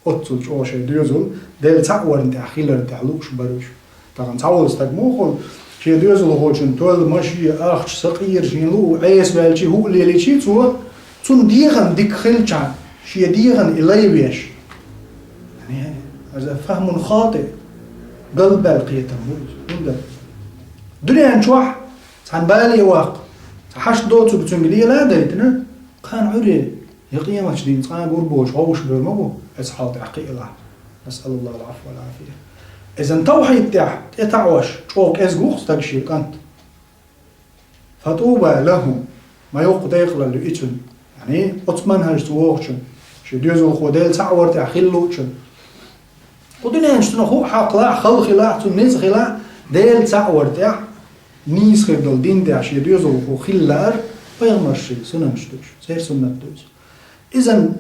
Оццул чӀогӀа шен доьзал Делан цхьаъ варна тӀехь, хиларна тӀехь лууш бара уьш. Тахана цхьа волу стаг муха хуьлу, шен доьзалхочун тоьлла машен, ахча, сакъераш, шен луъу Ӏеса ваьлчий, хӀуъа лелийчий цо, цунна дегӀан дика хилча, шен дегӀан и лай веш. Иза фахмун хати, галбаьл кхетам бу иза. ХӀунда? Дуьнен чохь цхьана бале ваккха, цхьа хьашт доцург цуьнга лела а дайтина, кхана Ӏуьйре, я къематчу дийнахь цкъа а гур боцуш гӀовгӀаш бевр ма бу, оцу хьал тӀехь кхиалахь. Насъалуллахал Ӏафва вал Ӏафия. Изан тавхьид тӀехь тӀетаӀош чӀогӀа кӀезиг ву-кх стаг шен кӀант. Фатуба лаху, ма йоккха декъалалла ю и цуьнан. Яъни, оцу манхьажца вогӀучун, шен доьзалхо Дела цхьаъ вар тӀехь хила луучун. Кху дуьнен чу цунах хӀуъа хьакха лахь, хала хилахь, цунна ницкъ хилахь, Дела цхьаъ вар тӀехь, нийса хир долу дин тӀехь шен доьзалхо хила лаар, пайхамаршийн сунанаш ду уьш, церан суннат ду иза. Изан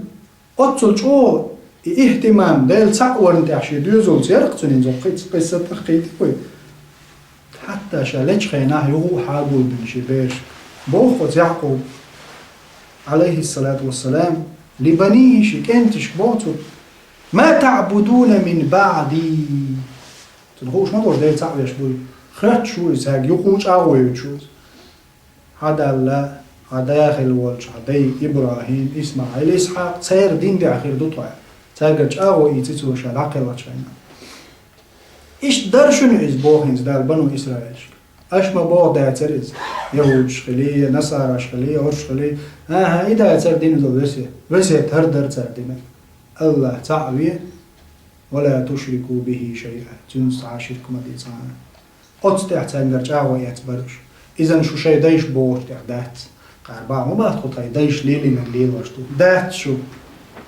оццул чӀогӀа и ихтимам Дела цхьаъ варна тӀехь шен доьзалца яра-кх цуьнан, иза кхин а къиссат а кхийтира вай. Хьатта ша лечу хенахь юха а хьагулбина шен берашка. Боху оцу Якъуба, Ӏалайхиссалату вассалам, ли банихи, шен кӀенташка боху цо: «Ма таъбудуна мин баъди?» Цунна хууш ма бу уьш Дела цхьаъ веш буй. Хоьттуш ву иза, цаьрга юха а чӀагӀо йойтуш ву иза. Хьадалла, хьан да хилла волчу хьан дай ИбрахӀим, ИсмаӀил, Исхьакъ, церан дин тӀехь хир ду тхо. Цаьргара чӀагӀо ийци цо ша дӀакхелхачу хенахь. Иштта дара шуна иза, боху хӀинца Дала бану Исраилашка. Аша ма боху дацара иза, яхӀудаш хили, я насараш хили, я хӀорш хили. ХӀан-хӀа, и дацара дина долу весет. Весет хӀара дара цара дина: АллахӀ цхьаъ ве, ва ла тушрику бихи шайъа, цуьнца цхьа а ширк ма де цхьана. Оцу тӀехь цаьнгара чӀагӀо эцна бара уьш. Изан шу шайн дайша бохучу тӀехь дац. Кхара бахьа ма бац тхо тхайн дайша лелийнарг лелош ду. Дац шу.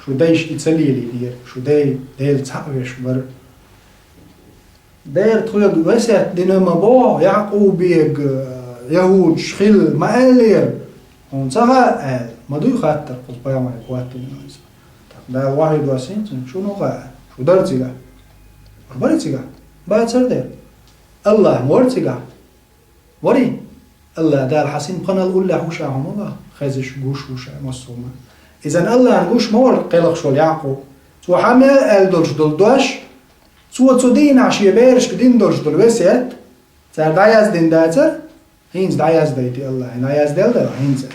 Шу дайша и ца лелийнера. Шу дай Дела цхьаъ веш бара. Дера тхоьга весет дина ма боху, Якъубега, яхӀудаш хила ма аьллера. Хьуна ца хаьа аьлла, ма дуй хаттар кхуза пайхамаре хӀоттийна иза. ТӀаккха Дала вахьйу доссийна цунна: шуна хӀун хаьа? Шу дара цигахь? Шу бара цигахь? Бацара дера. АллахӀ ма вара цигахь? Варий? АллахӀ Дала хьан синпханал уллехь ву ша хьуна ма баха, хезаш, гуш ву ша массо а хӀума. Изан АллахӀна гуш ма вара кхелхаш волу Якъуб. Цо хьан мел аьлла долуш долу дош, цо цу дийнахь шен берашка дина долуш долу весет, цара дӀаяздина дацара, хӀинца дӀаяздайти АллахӀа, дӀаяздел дара хӀинца.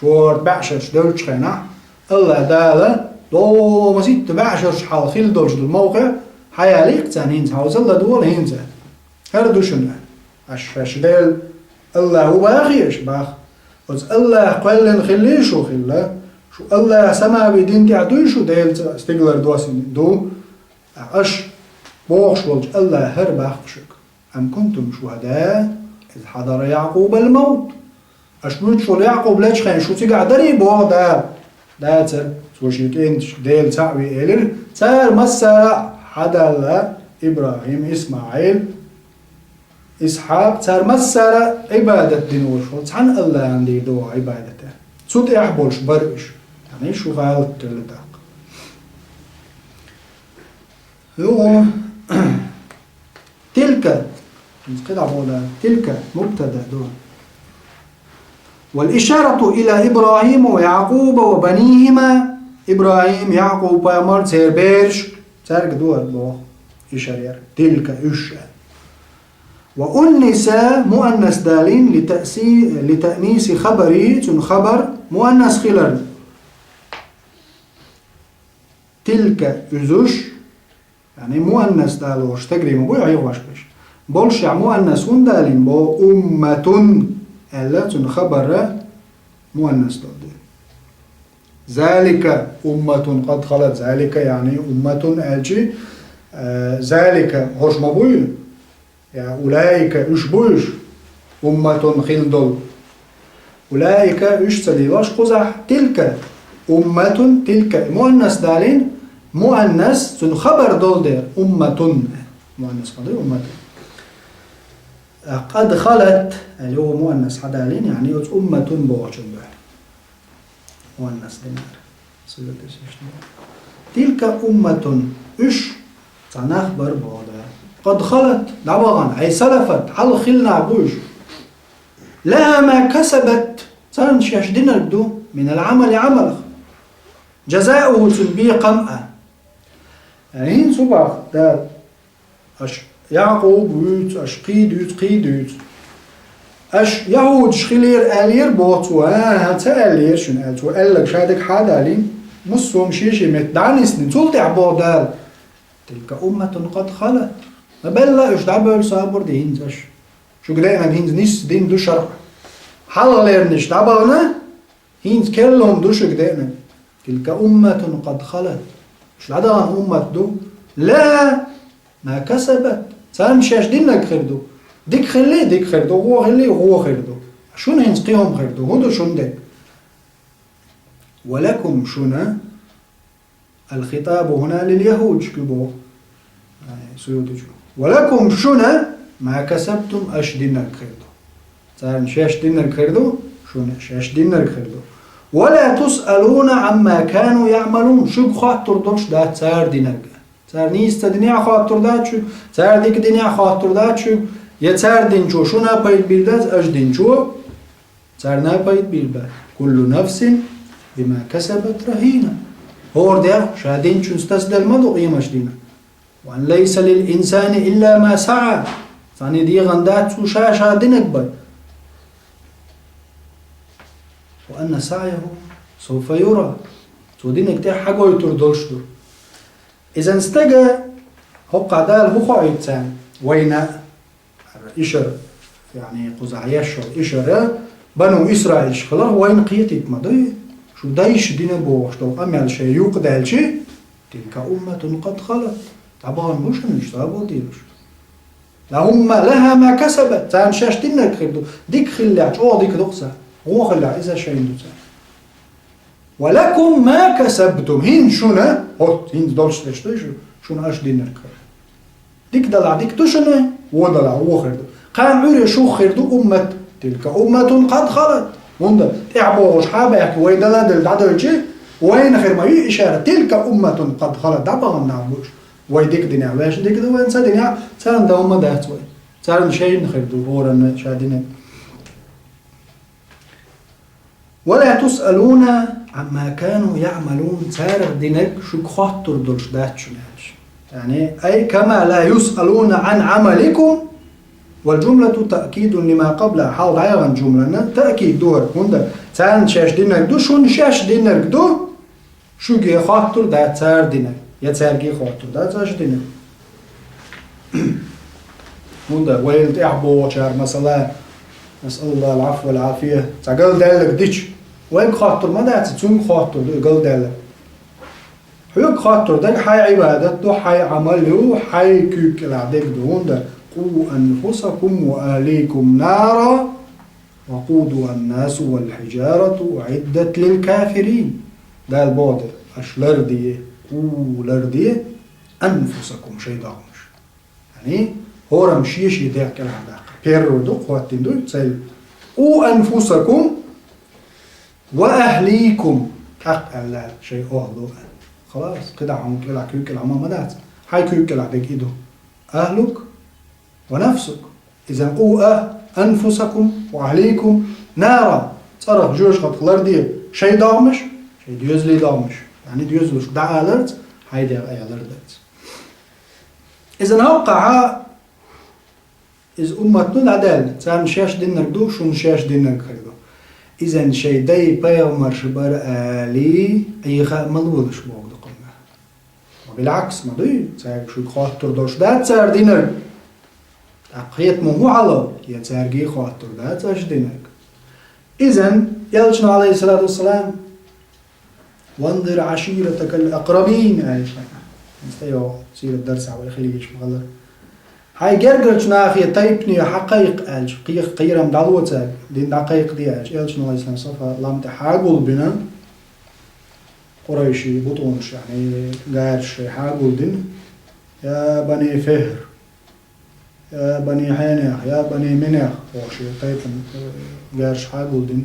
Шорта бӀешарш девллачу хенахь, АллахӀ Дала, лома ситта бӀешарш хьал хила долуш долу мовкъе, хьаялийкх царна хӀинца, хьовсал ладогӀал хӀинца. ХӀара ду шуна. Аша шаьш Дела АллахӀ ву бахий аша? Бах. Оцу АллахӀ кхоьллина хилла шу хилла. Шу АллахӀ самави дин тӀехь дуй шу Делаца стигалара досина? Ду. Аша бохуш волчу АллахӀ хӀара бах шуьга. Ам кунтум шухӀада, из хьадара Якъубал мавт. Аша муьлш волу Якъуб лечу хенахь шу цигахь дарий боху Дала? Дацара, цо шен кӀенташка Дела цхьаъ ве элира. Цара массара а, хьадалла, ИбрахӀим, ИсмаӀил, Исхьакъ, цара массара а Ӏибадат дина волуш волу цхьана АллахӀана дийр ду вай Ӏибадат. Цу тӀехь болуш бара уьш. Яъни шу гӀалат делла тӀаккха. Юха, тилка, кхидӀа боху Дала, тилка, мубтада ду. Вал ишарату ила ИбрахӀима ва Якъуба ва банихима, ИбрахӀим, Якъуб пайхамар, церан бераш, цаьрга ду боху ишара яра. Тилка, уьш аьлла. Ва унниса муаннас далийна ли таъси-, ли таъниси хабари, цуьнан хабар муаннас хиларна. Тилка, уьзуш, яъни муаннас далош стегрий ма буй хьехош берш. Болушехь муаннас хӀунда далийна боху, умматун аьлла, цуьнан хабара муаннас долу дела. Залика умматун къад халат. Залика, яъни умматун аьлчи, э, залика хӀорш ма буй? Я улаика, уьш бу уьш, умматун хила долу. Улаика, уьш ца лелош кхузахь, тилка, умматун, тилка, муаннас далийна, муаннас, цуьнан хабар долу дела, умматун. Муаннас ма ду, умматун. Къад халат, аьлла, юха муаннас хьадалийна, яъни оцу умматун бохучун дуьхьа. Муаннас динара. Сигат эсаш ду. Тилка умматун. Уьш цхьа нах бара боху Дала. Къад халат, дӀабахана, ай салафат, хьалха хилла нах бу уьш. Лаха ма касабат, царна шаьш динарг ду, минал Ӏамали, Ӏамалах. Жазауху, цуьнан бекхам а. ХӀинца хӀун боху Дала? Аша Якъуб вуьйцу, аша кхий дуьйцу, кхий дуьйцу. Аша яхӀудаш хилера аьллера боху цо, а, ца аьллера шуна аьлла. Цо аьлларг ша дагахь хьадалийна, массо а хӀума шен-шен метта дӀа а нисдина. Цул тӀаьхьа боху Дала: تلك أمة قد خلت. Ма белла уьш дӀабевлла, сабур де хӀинца аша. Шуьга деанарг хӀинца нийса дин ду шарӀ. Хьалхалернаш дӀабахана, хӀинца керла хӀума ду шуьга деанарг. تلك أمة قد خلت. Уьш дӀадахана уммат ду. لها ما كسبت. Царна шаьш динарг хир ду. Дика хилли, дика хир ду, вон хилли, вон хир ду. Шуна хӀинца кхин хӀума хир ду. ХӀун ду шуна дерг? ولكم, шуна, الخطاب هنا لليهود, шуьга боху, э, Суютичо. ولكم, шуна, ما كسبتم, аша динарг хир ду. Царна шаьш динарг хир ду, шуна шаьш динарг хир ду. ولا تسألون عما كانوا يعملون. Шуьга хоттур долуш дац цара динарг. Цара нийса ца динехь хоттур дац шуьга, цара дика динехь хоттур дац шуьга, я цара динчо шуна пайда бийр дац, аша динчо царна пайда бийр бац. كل نفس بما كسبت رهينة. ХӀора дегӀ ша динчуьнца тасаделла ма ду къемаш дийнахь. وأن ليس للإنسان إلا ما سعى. Цхьанне дегӀан дац цо ша-ша динарг бан. وأن سعيه سوف يرى. Цо динарг тӀехь хьагойтур долуш ду. Изан стага хӀокхахь Дала хӀун хоуьйту царна? Вайна ишар, яъни кхузахь еш йолу ишар, бану Исраилаш хиларх вайна кхетийта ма дуй, шу дайша дина бохуш долу къамел шайн юкъадаьлчи, تلك أمة قد خلت, дӀабахана бу шуна уьш, сабур де уьш. لهم, لها ما كسبت, царна шаьш динарг хир ду, дика хиллехь, чӀогӀа дика ду-кх царна, вон хиллехь, иза шайна ду царна. ولكم ما كسبتم, хӀинца шуна, хӀотта хӀинца долуш дерш дуй шу, шуна аша динарг хир ду. Дика далахь дика ду шуна, вон далахь вон хир ду. Кхана Ӏуьйре шух хир ду уммат, تلك أمة قد خلت. ХӀунда тӀаьхьа бохуш хьа баьхки, вай дала а делла дӀадоьлчи, вайна хир ма ю ишара, تلك أمة قد خلت, дӀабахана нах бу уьш. Вай дика динехь, ваьшна дика ду, вайна ца динехь, царна дан ма дац вай. Царна шайна хир ду, хӀоранна ша динарг. ولا تسألون عما كانوا يعملون, царах динарг шуьга хоттур долуш дац шуна аьлча. Яъни, أي كما لا يسألون عن عملكم, والجملة تأكيد لما قبلها, хьалха дӀаяхана жумлана таъкид ду хӀара, хӀунда царна шаьш динарг ду, шуна шаьш динарг ду, шуьга хоттур дац цара динарг, я цаьрга хоттур дац аша динарг. ХӀунда вайна тӀаьхьа бохучара, масала, نسأل الله العفو والعافية, цхьа галдаьлларг дича, вайга хоттур ма дац, цуьнга хоттур ду и галдаьлларг. Хьоьга хоттур дерг хьайн Ӏибадат ду, хьайн Ӏамал ю, хьайн куьйга кӀелахь дерг ду, хӀунда: قوا أنفسكم وأهليكم نارا وقودها الناس والحجارة أعدت للكافرين. Дала боху дерг, аша ларде, къу, ларде, أنفسكم, шайн догӀмаш. Яъни, хӀораммо шен-шен дегӀ кӀелхьардаккха. Первый ду, хӀоттийна ду, цель. قوا أنفسكم وأهليكم. ТӀаккха аьлла, шайн охӀлу аьлла. Халас, кхидӀа хьуна кӀелахь, куьйга кӀелахь ма, ма дац. Хьайн куьйга кӀелахь дерг и ду. أهلك ونفسك. إذن قوا أنفسكم وأهليكم نارا. ЦӀарах, жоьжахатех ларде шайн догӀмаш, шайн доьзалийн догӀмаш. Яъни доьзалшка дӀааларца, хьайн дегӀ а лардарца. Иза хӀокхахь, иза уммат ду дӀадаьлла, царна шаьш динарг ду, шуна шаьш динарг хир ду. Иза шайн дай пайхамарш бара алий, Ӏеха а ма лолаш боху дукханна. Ва билгӀакс ма дуй, цаьрга шуьга хоттур долуш дац цара динарг. ТӀаккха хетамо хӀун хьал, я цаьрга хоттур дац аша динарг. Иза, Элчано, عليه الصلاة والسلام, وأنذر عشيرتك الأقربين, аьлла шайна. ХӀинца тӀейогӀу сират дарсехь вай хилийгаш ма-хиллара. Хьайн гергарчу нахе, тайпане хьакхайкха аьлча, кхех-, кхерам дӀало цаьрга, дин дӀакхайкхаде аьлча, Элчано, عليه السلام, Сафа лам тӀе хьагулбина, къурайшийн бутӀонаш, яъни гараш шайн хьагулдина: يا بني فهر, يا بني حيناخ, يا بني مناخ, бохуш, тайпана, э, гараш хьагулдина.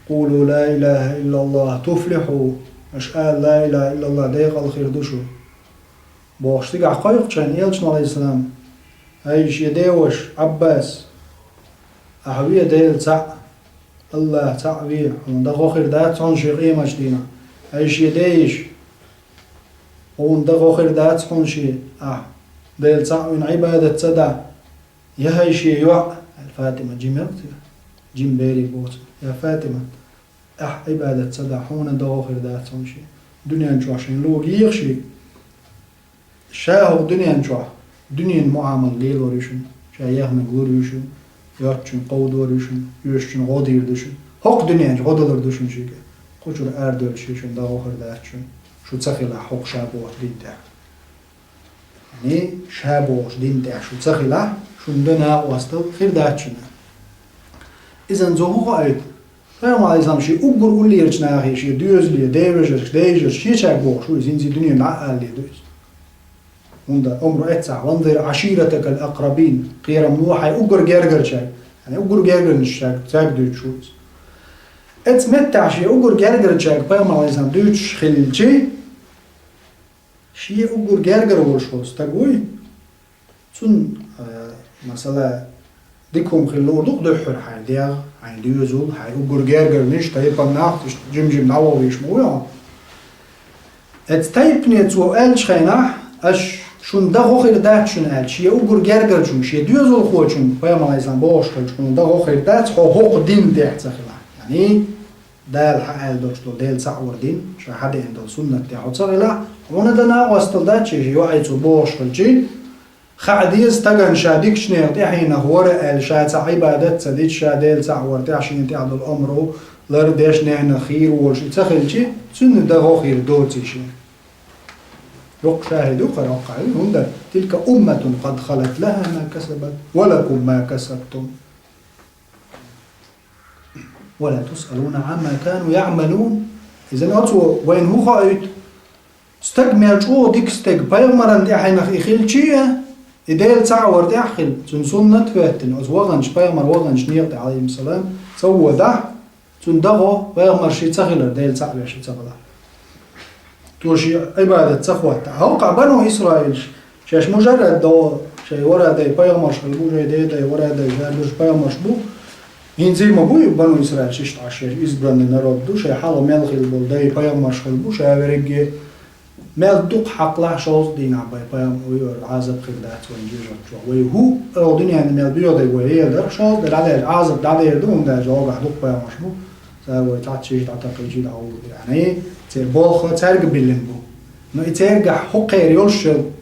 قولوا لا إله إلا الله تفلحوا, аша ала لا إله إلا الله, декъала хир ду шу. Бохуш, цигахь кхойкхучу хенахь Элчано, عليه السلام: ХӀай шен деваш, Ӏаббас, ахьа ве Дела цхьаъ, АллахӀ цхьаъ ве, хьуна дан гӀо хир дац хьуна шен къемаш дийнахь. ХӀай шен дейиш, хьуна дан гӀо хир дац хьуна шен, ахь Дела цхьаъ вина Ӏибадат ца дахь. Я хӀай шен йоӀ, аьлла, ФатӀимат жима яц, жима бере боцург. Я ФатӀимат, ахь Ӏибадат ца дахь, хьуна дан гӀо хир дац хьуна шен. Дуьнен чохь шен лугӀа еха шега. Ша хӀокху дуьнен чохь дуьненан муӀамал лелор ю шуна, ша яханарг лур ю шуна, йоцчунна кховдор ю шуна, оьшучунна гӀо дийр ду шуна. ХӀокху дуьнен чу гӀо далур ду шуна шуьга. Кху чуьра арадевлла шен шуна дагӀо хир дац шуна, шу ца хилахь хӀокху ша бохучу дин тӀехь. Яъни, ша бохучу дин тӀехь шу ца хилахь, шуна дан накъосталла хир дац шуна. Иза цо хӀун хоуьйту? Пайхамар, Ӏалайхиссалам, шен уггар уллерачу нахе, шен доьзале, ден вежаршка, ден йижаршка, шечаьрга бохуш ву иза, хӀинца и дуьненан дӀа а алале ду иза. ХӀунда омра эццахь: «وأنذر عشيرتك الأقربين», кхерам ло хьайн уггар гергарчаьрга, яъни уггар гергарнаш цаьрга, цаьрга дуьйцуш ву иза. Эцу меттехь шен уггар гергарчаьрга пайхамар, Ӏалайхиссалам, дуьйцуш хилчи, шен уггар гергара волуш волу стаг вуй, цунна, а, масала, дика хӀума хила луур ду-кх дуьххьара хьайн дегӀ, хьайн доьзал, хьайн уггар гергарниш, тайпана нах, иштта жим-жим дӀавахийш ма ву хьо. Эцу тайпане цо аьллачу хенахь, аш шуна дан гӀо хир дац шуна аьлча, шен уггар гергарчунна, шен доьзалхочунна, пайхамар, Ӏалайхиссалам, бохуш хилча, хьуна дан гӀо хир дац, хьо хӀокху дин тӀехь ца хилахь. Яъни, Дала хьан аьлла долуш долу Делан цхьаъ вар дин, ша хьан деана долу суннат тӀехь хьо ца хилахь, хьуна дан накъосталла дац шен, шен йоӀе цо бохуш хилчи, хаа деза стагана ша дикачу нехан тӀаьхьенах вара аьлла, ша цхьа Ӏибадат а ца дича, ша Делан цхьаъ вар тӀехь шена тӀехь долу омра лардеш, ненах хийра волуш и ца хилчи, цуьнан дан гӀо хир доций шен. Йоккха шахӀид ю кхара хӀокху, хӀунда: «تلك أمة قد خلت لها ما كسبت ولكم ما كسبتم». «ولا تسألون عما كانوا يعملون». Иза оцо вайна хӀун хоуьйту? Стаг мел чӀогӀа дика стаг, пайхамаран тӀаьхьенах и хилчи а, и Делан цхьаъ вар тӀехь хила, цуьнан суннат а хӀоьттина, оцу ваханчу, пайхамар ваханчу некъа тӀе, Ӏалайхиссалам, ца водахь, цуьнан дан гӀо, пайхамар шен ца хилар, Делан цхьаъ веш и ца хилахь. Цо шен Ӏибадат ца хӀоттахь. ХӀокху бану Исраилаш, шаьш мужаррад догӀу, шайн варадай пайхамарш хилла бу, шайн дедай варадай, шаьш дуьххьара пайхамарш бу. ХӀинца а ма бу и бану Исраилаш иштта Ӏаш, шаьш избранный народ ду, шайн хьалха мел хилла болу дай пайхамарш хилла бу, ша верриге мел дукха хьакхалахь шовзткъа дийнахь бен пайхамар вуй, Ӏазап хир дац вайн жоьжахати чохь. Вай хӀу, оха дуьненна мел боьха дай вай хӀаллакдахь, шовзткъа де дӀадаьлча Ӏазап дӀадер ду, хӀунда аьлча оха дукха пайхамарш бу. Цара вай цхьацца шийтта дӀатакхийчий дӀавуллу. Яъни, церан болх цаьрга биллина бу. Но и цаьргахь хӀокхеран йолуш йолу: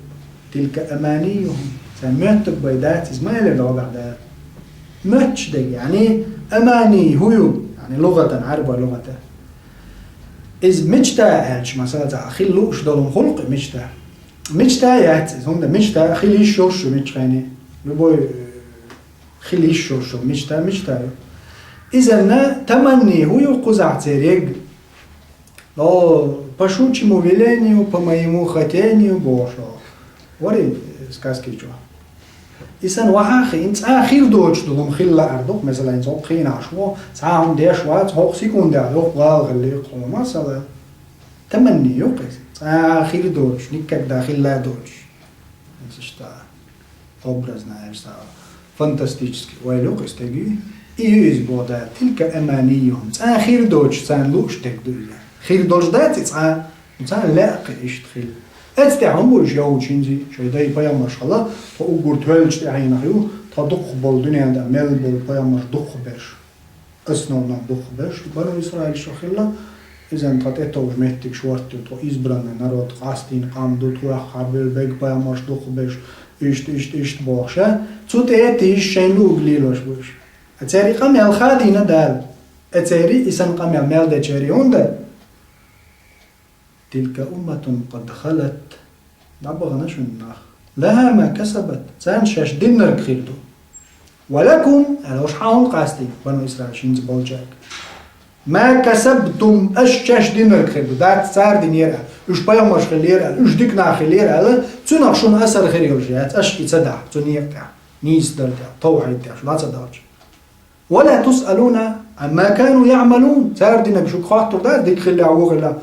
«تلك أمانيهم». Царна моьттург бен дац иза, ма элира дагахь Дала. Моьттуш дерг, яъни, амани хӀун ю, яъни, лугӀатан, Ӏарбойн лугӀатан. Иза мечта аьлча, масала, цхьа хила лууш долу хӀума хуьлу-кх и мечта. Мечта яц иза, хӀунда мечта хила йиш йолуш ю миччахьа а. Любой, э, хила йиш йолуш йолу мечта, мечта ю. Иза таманни хӀун ю кхузахь церан ерг? О, по щучьему велению, по моему хотению, бохуш вара и сказки чохь. И санна ваха а хиъна, цкъа хир доцуш долу хӀума хила лаар ду-кх, масала, хӀинца хӀокху хенахь шу цхьа а хӀума деш вац, хӀокху секундехь дуккха гӀала хилла-кх хьуна, масала. Таманни ю-кх иза, цкъа хир доцуш, никогда хилла доцуш. Иштта образно аьлча, фантастически ойла ю-кх и стеган. И ю иза боху Дала: «تلك أمانيهم». Цкъа хир доцуш царна лууш дерг ду иза. Хир долуш дац и цкъа, ну, царна лаьа-кх иштта хила. Эцу тӀехь хӀун бу уьш йовлуш хӀинца? Шайн дай пайхамарш хилла, тхо уггар тоьллачу тӀаьхьенах ю, тхан дукхахболу дуьненна тӀе мел болу пайхамарш дукхахберш. Основном дукхахберш, бану Исраилаш хилла, иза тхан тӀетовжа меттигаш хӀоттийна, тхо избранный народ, къастийна къам ду, тхох хьабевлла берриг пайхамарш дукхахберш, иштта, иштта, иштта бохуш а. Цу тӀе а тийша шайна луург лелош бу уьш. Ткъа церан и къамел хадийна Дала. Ткъа церан и санна къамел мел дечеран хӀунда? «تلك أمة قد خلت». ДӀабахана шуна нах. «لها ما كسبت». Царна шаьш динарг хир ду. «ولكم», аьлла, уьш хьан хӀунда къастийна, бану Исраилаш хӀинца болчаьрга? «ما كسبتم», аша шаьш динарг хир ду. Дац цара динера аьлла, уьш пайхамарш хиллера аьлла, уьш дика нах хиллера аьлла, цунах шуна асар хир йолуш яц, аша и ца дахь, цу некъа тӀехь, нийсадар тӀехь, тавхьид тӀехь, шу дӀа ца дахьча. «ولا تسألون عما كانوا يعملون». Цара динарг шуьга хоттур дац, дика хиллехь, вон хиллехь.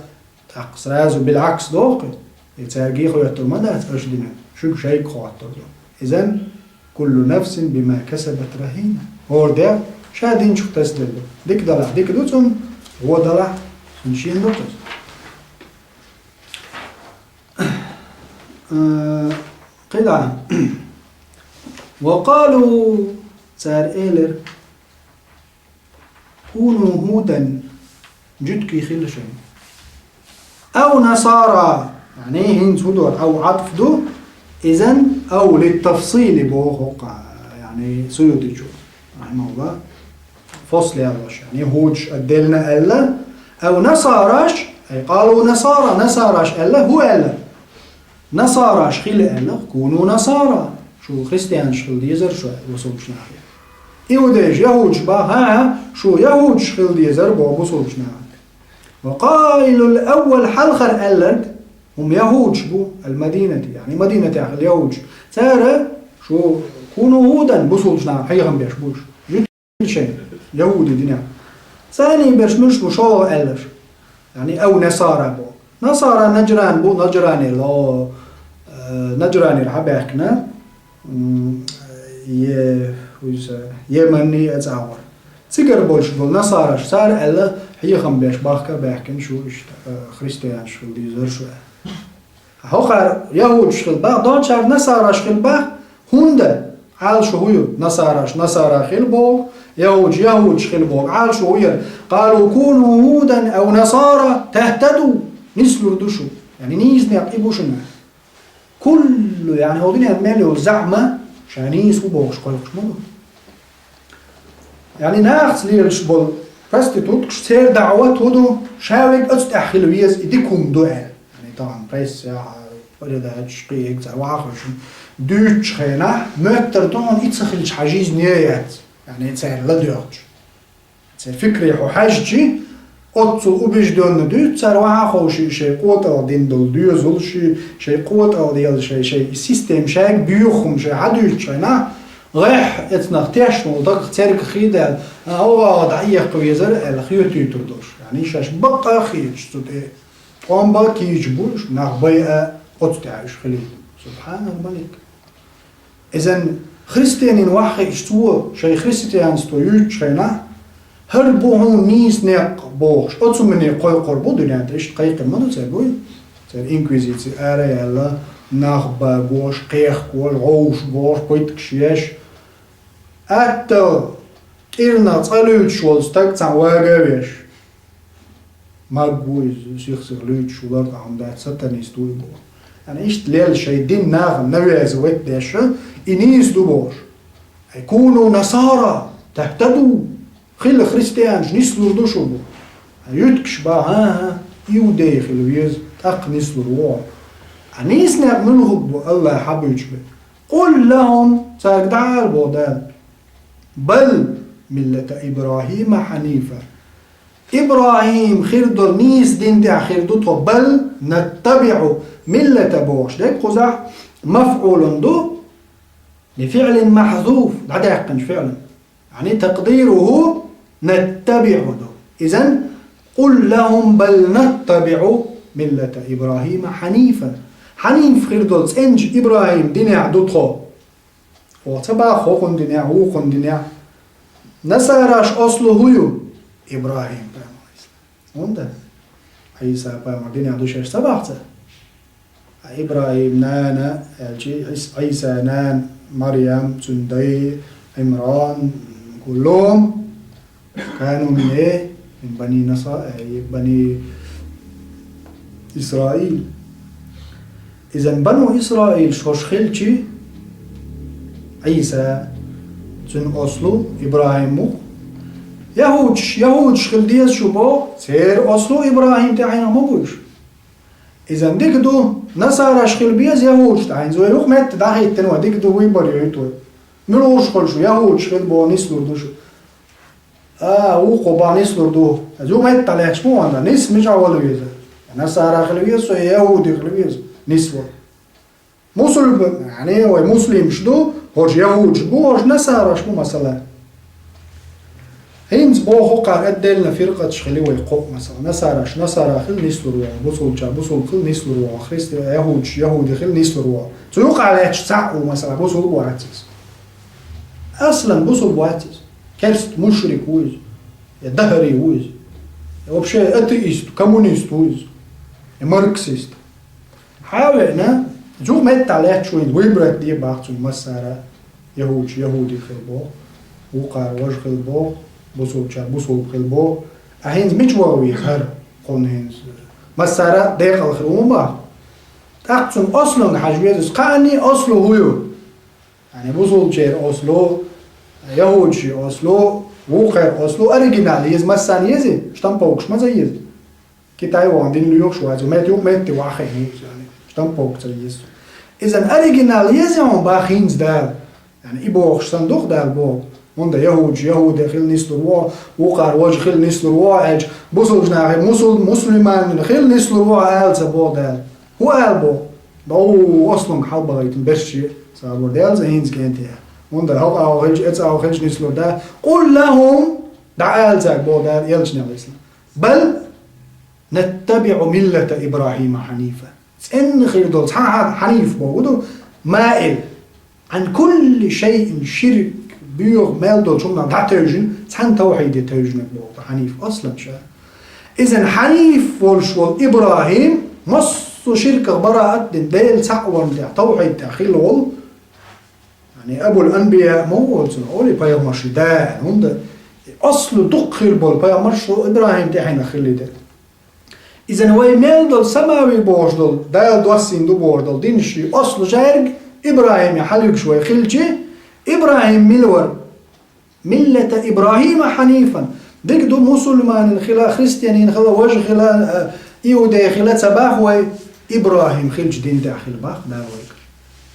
ТӀаккха сразу بالعكس доху-кх иза. И цаьрга а хоттур ма дац аша динарг, шуьга шайга хоттур ду. Изан: «كل نفس بما كسبت رهينة». ХӀора дегӀ ша динчух тасаделла ду. Дика далахь, дика ду цунна, вон далахь, цунна шена ду-кх иза. Э, кхидӀа. «وقالوا», цара элира: «كونوا هودا», жуьгтий хила шайна. «أو نصارى», яъни хӀинца хӀун дора, «أو» Ӏатф ду, Изан, ау литтафсили боху хӀокху, яъни Суютичо, рахьимахуллах, фасл яьллаш, яъни яхӀудаш отдельно аьлла, ау насараш, ай къалу насара, насараш аьлла, хӀун аьлла? Насараш хила аьлла, куну насара, шу христианаш хила дезара шу бусулбачу нахе. Иудейш, яхӀудаш баха, хӀа-хӀа, шу яхӀудаш хила дезара боху бусулбачу нахе. Ва къаилул аввал, хьалхара аьлларг, хӀума яхӀудаш бу, ал-Мадинати, яъни Мадинатехь хилла яхӀудаш. Цара шу куну хӀудан бусулбачу наха хьехам беш бу уьш. Жуьгтича шайн, яхӀуди динехь. Царний берш муьлш бу шолгӀа аьлларш? Яъни ау насара бу. Насара Наджран бу, Наджранера, о, э, Наджранера хьабаьхкина. М, е, вуьйса, Йеменний а цӀа вара. Цигара болуш болу насараш, цара аьлла, хьехам беш бахка а баьхкина шу иштта, э, христианаш хила дезара шу аьлла. ХӀокхара яхӀудаш хила бах, дончара насараш хила бах, хӀунда? Ӏалашо хӀун ю? Насараш насара хила боху, яхӀудаш яхӀудаш хила боху. Ӏалашо хӀун яра? Къалу куну хӀудан ау насара тахтаду, нислур ду шу. Яъни нийса некъ и бу шуна. Куллу, яъни, хӀокху дуьненна мел йолу заьӀма ша нийса ву бохуш кхойкхуш ма ду. Яъни нахаца лелаш болу проституткаш, церан даӀват хӀун ду, ша верг оцу тӀехь хила веза, и дика хӀума ду аьлла. Яъни тахана прессехь, передачаш, кхин а цара вахахуьйшина дуьйцучу хенахь, моьттур ду хьуна и ца хилча хьан жизни яц, яъни цара ладоьгӀча. Церан фикре хьо хьаьжчи, оццул убеждённо дуьйцу цара, вахьа а ховший, шайн къотӀалгӀа дина долу доьзалш, шайн къотӀалгӀа делла шайн, шайн и система шайга боьха хӀума шайн хьадуьйцучу хенахь, гӀехь эцнах тешна волу дагах цергах хи даьлла, а, оха дӀаэккха везара аьлла, хоьтуьйтур долуш. Яъни шаьш бакъ а хеташ цу тӀе, тӀом бан кийча бу уьш, нах байа а оцу тӀехь уьш хилийта. Субхьанал малик. Изан христианин ваххиъча цо шайн христианство юьйцучу хенахь, хӀара бу хьуна нийса некъ бохуш, оцу мине кхойкхур бу дуьнен тӀе, иштта кхайкхина ма ду церан, вуй? Церан инквизици ара яьлла, нах багош, кхехкош, гӀовш бохуш, пуьйткаш еш. Атта кӀирнах цкъа луьйчуш волу стаг цхьаъ вага а веш. Маг ву иза, сих-сиха луьйчуш ву, лар тӀехь хӀума дац, сатанист ву и боху. Яъни иштта лелла шайн дин нахана навязывать деш, и нийса ду бохуш. Ай, куну насара, тахтаду, хила христианаш, нислур ду шу бу. Ай, юьткаш бан, хӀан-хӀа, иудей хила веза, тӀаккха нислур ву хьо. Ай, нийса некъ муьлхарг бу, Аллахь хьабуьйцуш бен? Къул лахӀум, цаьрга дӀаала боху Дала. Бал миллата ИбрахӀима хьанифа. ИбрахӀим хир долу нийса дин тӀехь хир ду тхо, бал наттабиӀу миллата бохуш дерг кхузахь мафӀулун ду, ли фиълин махьзуф, дӀадаьккхинчу фиълан. Яъни такъдируху наттабиӀу ду. Изан, къул лахӀум бал наттабиӀу миллата ИбрахӀима хьанифа. Хьаниф хир долу цӀеначу ИбрахӀим динехь ду тхо. Оха ца боху хӀокхун динехь, вукхун динехь. Насараш ослу хӀун ю? ИбрахӀим пайхамар. ХӀунда? Ӏийса пайхамар динехь ду шаьш ца боху цара? ИбрахӀим нана аьлчи, Ӏис-, Ӏийса нана Марьям, цуьнан дай Ӏимран, куллум. Кану мин э? Мин бани Наса-, э, бани Исраил. Изан бану Исраил шаьш хилчи, Ӏийса, цуьнан ослу ИбрахӀим ву. ЯхӀудаш, яхӀудаш хила деза шу боху, церан ослу ИбрахӀим тӀаьхьенах ма бу уьш. Изан дика ду, насараш хила беза яхӀудаш тӀаьхьенах. Вай хӀокху метта дӀахӀиттина вай, дика ду, выбор йойту вай. Муьлха шу хила шу, яхӀудаш хила боху, нислур ду шу. А, вукхо бан нислур ду. Иза ю метта лаьтташ ма ван, нис мича вала веза. Насара хила веза, со яхӀуди хила веза, нисвала. Мусульман, яъни вай муслимаш ду, хӀорш яхӀудаш бу, хӀорш насараш бу, масала. ХӀинца боху кхара отдельно фиркъаташ хили вай кхоъ, масала. Насараш насара хила нислур вала, бусулча бусул хила нислур вала, христиан, яхӀудаш яхӀуди хила нислур вала. Цу юкъа лаьтташ цхьаъ ву, масала, бусул вац иза. Аслан бусул вац иза. Керст, мушрик ву иза. Я дахари ву иза. Я вообще атеист, коммунист ву иза. Я марксист. Хьа а веана, юкъа метта лаьтташ вайна выбрать де бахцун массара, яхӀудаш яхӀуди хила боху, вукхара важа хила боху, бусулчара бусул хила боху. А хӀинца мича вала веза хӀара? Кхунна хӀинца массара декъала хила ву ма баху. ТӀаккха цунна ослунга хьажа веза, кхаанний ослу хӀу ю? Яъни бусулбачеран ослу, яхӀудашийн ослу, вукхеран ослу оригинал еза, массарна еза, штамповкаш ма ца еза. Китай вахана дин лоьхуш вац, метта юкъа метте вахе, яъни штамповка ца еза. Иза оригинал еза хьуна бах хӀинца Дала. Яъни и бохуш санна ду-кх Дала боху. ХӀунда яхӀудаш яхӀуде хила нислур ву, вукхара важа хила нислур ву аьлча, бусулба наха мусул-, мусульманина хила нислур ву ала ца боху Дала. ХӀун ала боху? Бу ослунга хьалабахийтина берш шен сагӀа лур Дала цӀа хӀинца кӀентий. ХӀунда хӀокху агӀор хилча, оцу агӀор хилча нислур дац. «Къул лахӀум», дӀаала цаьрга боху Дала элчане, алейхиссалам. «Бал наттабиӀу миллата ИбрахӀима хьанифа». ЦӀена хир долу цхьа хьан-, хьаниф боху ду, маил. «Ӏан кулли шайъин», ширк, боьха мел долчу хӀуманах дӀатевжина, цхьана тавхьиде тевжинарг боху хьаниф, аслан ша. Иза хьаниф волуш волу ИбрахӀим, массо а ширках бараат а дина, Дела цхьаъ варна тӀехь, тавхьид тӀехь хилла волу, яъни Абул Анбия ма ву оцунах, олий пайхамарший да, хӀунда аслу дуккха хир болу пайхамарш ИбрахӀим тӀаьхьенах хилла дара. Иза вай мел долу самави бохуш долу, Дала доссийна ду бохуш долу динаш шен ослу жаьрга ИбрахӀиме хьалуьгуш вай хилчи, ИбрахӀим мила вара? «Миллата ИбрахӀима хьанифан». Дика ду, мусульманин хила, христианин хила, важа хила, а, иудей хила ца бах вай, ИбрахӀим хилча дин тӀехь хила бах Дала вайга.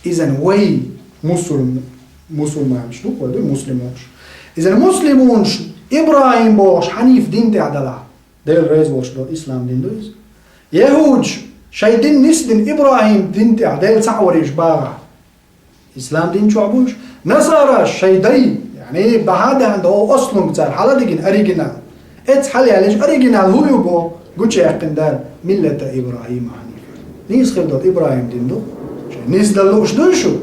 Иза вай мусульм-, мусульманаш ду, вай ду муслимунаш. Иза муслимунаш ИбрахӀим бохуш хьаниф дин тӀехь далахь, Дела реза волуш долу ислам дин ду иза. ЯхӀудаш шайн дин нисдина ИбрахӀим дин тӀехь, Дела цхьаъ варийша багӀахь, ислам дин чохь бу уьш. Насараш шайн дай, яъни бахьа а даьхна догӀу ослунга цара хьала а дигина оригинал. Эццахь хьалаяьллачу оригинал хӀун ю боху, гучуяьккхина Дала, «миллата ИбрахӀима хьанифа». Нийса хир долу ИбрахӀим дин ду. Шайн нисдала лууш дуй шу?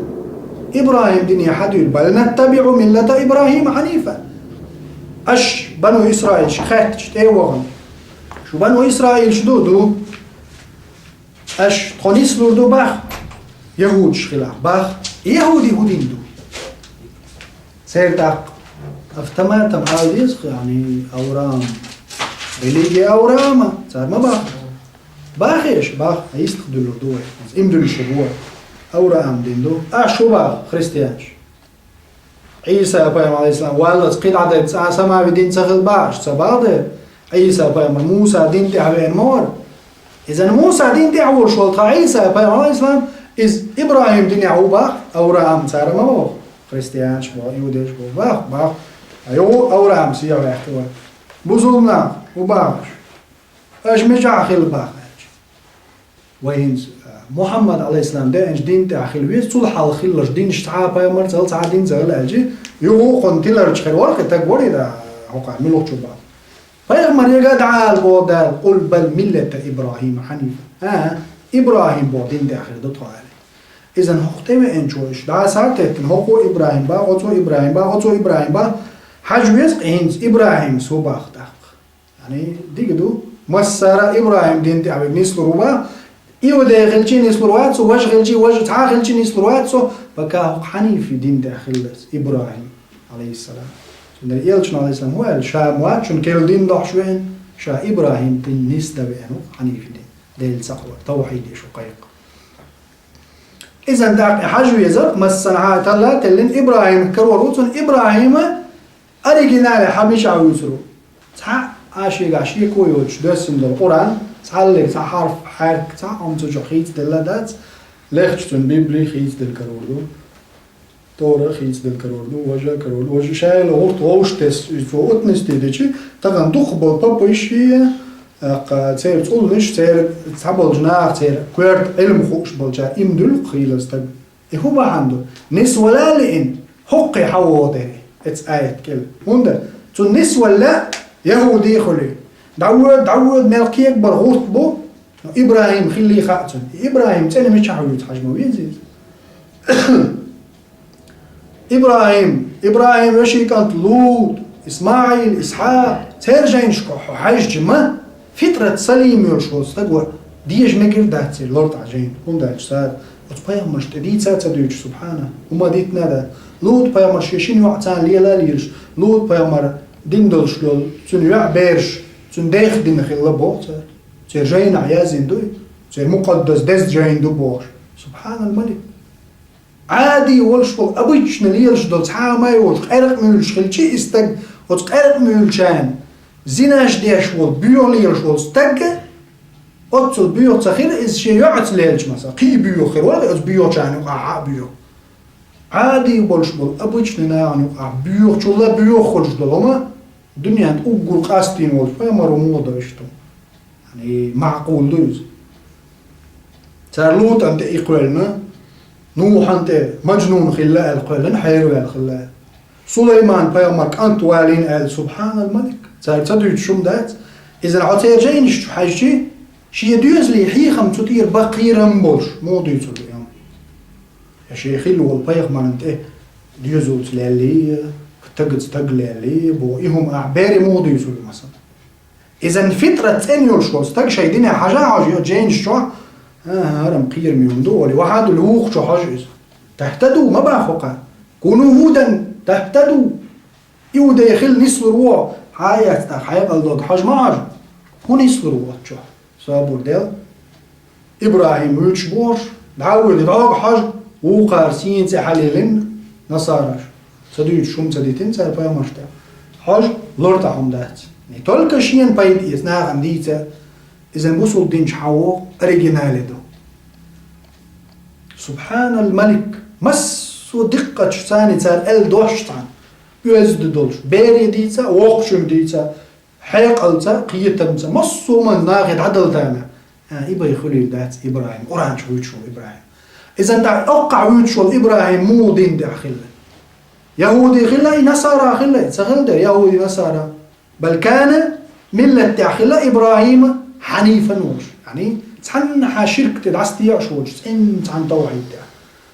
ИбрахӀим дине хьан дуьйла? «Бал наттабиӀу миллата ИбрахӀима хьанифа». Аша Бану Исраилшка хаьттича тӀе а вахана, шу Бану Исраилш ду? Ду. Аша тхо нислур ду бах, яхӀудаш хилахь бах. ЯхӀуди хӀун дин ду? Церан тӀаккха автоматом ала деза, яъни Авраам, религия Авраама, цара ма бах. Бахе аша, бах, йистах дуьллур ду вай. Иза им дуьллуш бу вай. Авраам дин ду. Аша хӀун бах, христианаш? Ӏийса пайхамар, алейхиссалам, валлалц кхидӀа дерг цхьа а самави дин ца хилла бах аша, ца бах дера? Ӏийса пайхамар Муса дин тӀехь веана ма вара. Иза Муса дин тӀехь волуш волу тхан Ӏийса пайхамар, алейхиссалам, иза ИбрахӀим динехь ву бах, Авраам цара ма боху. Христианаш боху, иудейш боху, бах, бах. Айо, Авраам сехьа ваьккхи вара. Бусулба нах, хӀун бах аша? Аша мичахь хилла бах аьлча? Вай хӀинца, а, Мухьаммад, алейхиссалам, деанчу дин тӀехь хила веза, цул хьалха хилларш динаш цхьа а пайхамар ца хилла, цхьа а дин ца хилла аьлчи, юха а кхунна тиларчу хир вара, кхин таг вара и, а, хӀокхара муьлххачу бах. Пайхамар яга дӀаала боху Дала, «Къул бал миллата ИбрахӀима хьанифа». А, ИбрахӀим боху дин тӀехь хир ду тхо аьлла. Иза хӀокху тӀевеанчо иштта дӀасатеттина, хӀокхо ИбрахӀим бах, оцо ИбрахӀим бах, оцо ИбрахӀим бах. Хьажа веза-кх хӀинца ИбрахӀимс хӀун бах тӀаккха. Яъни, дика ду, массара а ИбрахӀим дин тӀехь верг нислур ву бах, иудей хилчи нислур вац цо, важа хилчи, важа цхьа а хилчи нислур вац цо, пока хӀокху хьанифи дин тӀехь хиллалц, ИбрахӀим, алейхиссалам. Цундела элчано, алейхиссалам, хӀун аьлла, ша моьтту шуна керла дин дохьуш веана, ша ИбрахӀим дин нисдан веана ву, хьанифи дин, Дела цхьаъ вар, тавхьиде шу кхайкха. Иза тӀаккха хьажа веза, массанхьа а талла а теллина, ИбрахӀим карор ву цунна, ИбрахӀима оригинале хьан мичахь вуьйцур ву? Цхьа а шегахь шеко йоцуш доьссина долу Къуръан, цхьаллиг цхьа хьарф, хьаьрк, цхьа а хӀума цу чу хийцаделла дац, лехча цунна Библи хийцаделла карор ду. Тора хийцаделла карор ду, важа а карор ду. Важа шайла гӀурт вовш тесса, иза цо утмисте дечи, тахана дукхахболу папуйши, тӀаккха церан цӀулнаш, церан цхьаболчу наха, церан коьрта Ӏилма хууш болчара, им дуьллу хийла стаг. И хӀун бахьана ду? Нисвала а лиъна, хӀокхе хьан вогӀу дерриг, эцу аят кӀел. ХӀунда? Цу нисвала яхӀуди а хуьлий. ДӀавоьду, дӀавоьду, мел кегабар гӀурт бу, но ИбрахӀим хиллий хаьа цунна. И ИбрахӀим цӀена мичахь вуьйцу хьажа ма веза иза. ИбрахӀим, ИбрахӀим вешин кӀант Лут, ИсмаӀил, Исхьакъ, церан жайнашка хьо хьаьжча ма, фитрат салим йолуш волу стаг вара, деза мегар дац церан лартӀехь жайна, хӀунда аьлча цара оцу пайхамаршна тӀе дийца а ца дуьйцуш, субхьана, хӀума дитина а дац. Лут пайхамар шен шина йоӀ царна лела а лелаш, Лут пайхамар дин долуш долу, цуьнан йоӀ бераш, цуьнан дех дина хилла боху цара. Церан жайнахь яздина дуй? Церан мукъаддас деза жайна ду бохуш. Субханаль-Малик. Ӏади волуш волу, обычно лелаш долу цхьа а ма йолуш, къаьркъа муьйлуш хилчи и стаг, оцу къаьркъа муьйлучарна зинаш деш волу, боьха лелаш волу стаг, оццул боьха ца хира, иза шен йоӀаца лелча, масала, кхин а боьха хир вара, оцу боьхачарна юкъахь а боьха. Ӏади болуш болу, обычный нахана юкъахь боьхачул а боьха хуьлуш долу хӀума, дуьненна уггар къастийна волчу пайхамаро муха до иштта хӀума? Яъни, маъкъул ду иза. Цара ЛутӀан тӀе и кхоьллина, Нухьан тӀе мажнун хилла аьлла кхоьллина, хьераваьлла хилла аьлла. Сулайман-пайхамар кӀант валийна аьлла, субханаль-Малик. Цара ца дуьйцуш хӀума дац. Иза хьо церан жайнаш чу хьаьжчи, шен доьзалийн хьехам цу тӀера бан кхерам болуш, муха дуьйцур ду и хӀума? Я шен хилла волу пайхамарна тӀе доьзалца леллий, стагаца стаг леллий, боху, и хӀума ахь бере муха дуьйцур ду, масала? Иза фитрат цӀена йолуш волу стаг шайн динехь хьажа а хьожий, жайнаш чохь, а, хӀара-м кхераме хӀума ду олий, вахьадул вукху чу хьожа иза. Тахьтаду, ма боху кхара. Куну гӀудан, тахьтаду. Иудей хила нислур ву, хьан а эцна, хьекъал дог хьожа ма хьожа. ХӀун нислур ву оцу чохь? Собар де. ИбрахӀим вуьйцуш бохуш, дӀа а вуьйла, дӀога хьожа, вукхара сийна цӀе хьалеллина насараш. Ца дуьйцуш хӀума ца дитина цара пайхамаршна тӀе. Хьожа, лур тӀе хӀума дац. Не только шена пайда эца, нахана дийца, иза бусулба дин чу хьан вогӀу, оригинале ду. Субханаль-Малик, массо а диккхачу царна цара аьлла дош цхьаьна, оьзда долуш, бере дийца, воккхачуьнга дийца, хьекъалца, кхетамца, массо а хӀуманна нахе дӀадала тана. А, и бай хуьлийла дац ИбрахӀим, Къуръан чу вуьйцуш волу ИбрахӀим. Иза тӀаккха оккхахь вуьйцуш волу ИбрахӀим муха дин тӀехь хилла? ЯхӀуди хилла и, насара хилла и, ца хилла дера яхӀуди, насара? Бал кана миллат тӀехь хилла ИбрахӀима хьанифан волуш. Яъни, цхьаннахьа ширк тӀе дӀасадеӀаш волчу, цӀена цхьана тавхьид тӀехь,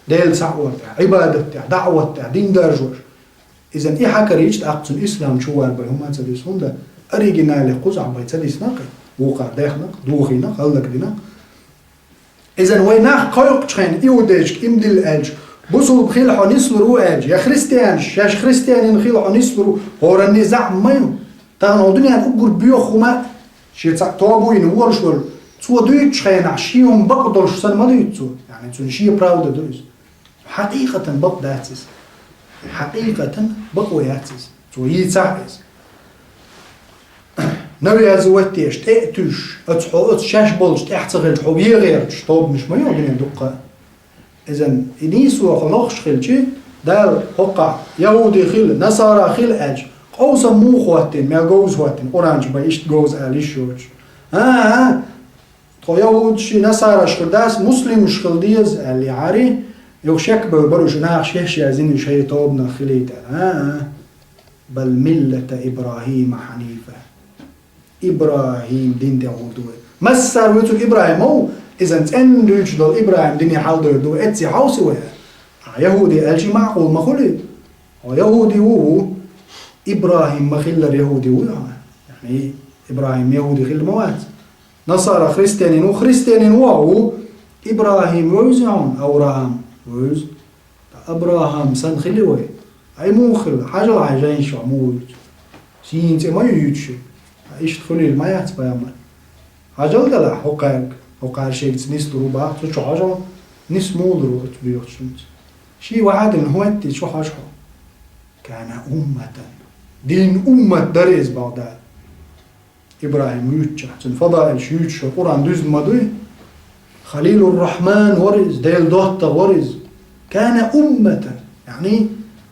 Дела цхьаъ вар тӀехь, Ӏибадат тӀехь, даӀват тӀехь, дин даржош. Иза и хьакарийча, тӀаккха цунна ислам чу варбай хӀума ца дисна, хӀунда оригинале кхузахь бай ца дисна кхин, вукхара дехна, дохийна, хӀаллакдина. Иза вай нах кхойкхучу хенахь иудейчка имдилла аьлча, бусулба хила хьо нислур ву аьлча, я христианаш, шаьш христианин хила хьо нислур ву, хӀоранний заьӀап ма ю. Тахана хӀокху дуьненна уггар боьха хӀума, шен цхьаъ тоба йина волуш волу, цо дуьйцучу хенахь шен хӀума бакъ долуш санна ма дуьйцу цо, яъни цуьнан шен правда ду иза. Хьакъикъатан бакъ дац иза. Хьакъикъатан бакъо яц иза. Цо йийцахь иза. Навязывать деш, тӀе а туьйсуш, оцу хьо, оцу шаьш болчу тӀехь ца хилча, хьо вен гӀерташ тобанаш ма ю хӀокху дуьненна дуккха а. Иза и нийсо хьо лохуш хилчи, Дала хӀокхахь яхӀуди хила, насара хила аьлча, къовсам муха хӀоттийна, мел говза хӀоттийна, Къуръан чу бай иштта говза ала йиш йоцуш. А, а, тхо яхӀудаш, насараш хир дац, муслимаш хила деза аьлла яхьари, юха шек бевр бара уьш, наха шаьш яздина уьш хӀара тобанах хилийта. А, а. Бал миллата ИбрахӀима хьанифа. ИбрахӀим дин тӀехь волу ду вай. Массара вуьйцург ИбрахӀим ма ву, иза цӀена дуьйцуш долу ИбрахӀим дине хьалдойр ду вай, эцци хьовсий вай? А, яхӀуди аьлчи маъкъул ма хуьлий? Хьо яхӀуди ву, ву. ИбрахӀим ма-хиллара яхӀуди вуй хьо? Яъни, ИбрахӀим яхӀуди хилла ма вац? Насара христианин ву, христианин ву, ву. ИбрахӀим вевзий хьуна, АвраӀам вевза? ТӀаккха АбраӀам санна хили вай? Ай муха хилла? Хьажал хьайн жайнаш чохь муха вуьйцу? Сийна цӀе ма ю юьйцуш. Ткъа иштта хуьлийла ма яц пайхамар? Хьажал делахь хӀокхаьрга, хӀокхара шегца нислур ву боху, цу чу хьажал, нис муха лур ву оцу боьхачуьнца? Шен вахьадина хӀоттий чу хьажа хьо? Кана умматан. Дин уммат дара иза боху Дала. ИбрахӀим вуьйцучехь, цуьнан фадаилаш юьйцуш, Къуръан дуьзна ма дуй? Халилур-Рахьман вара иза, Делан доттагӀа вара иза. Кана умматан. Яъни,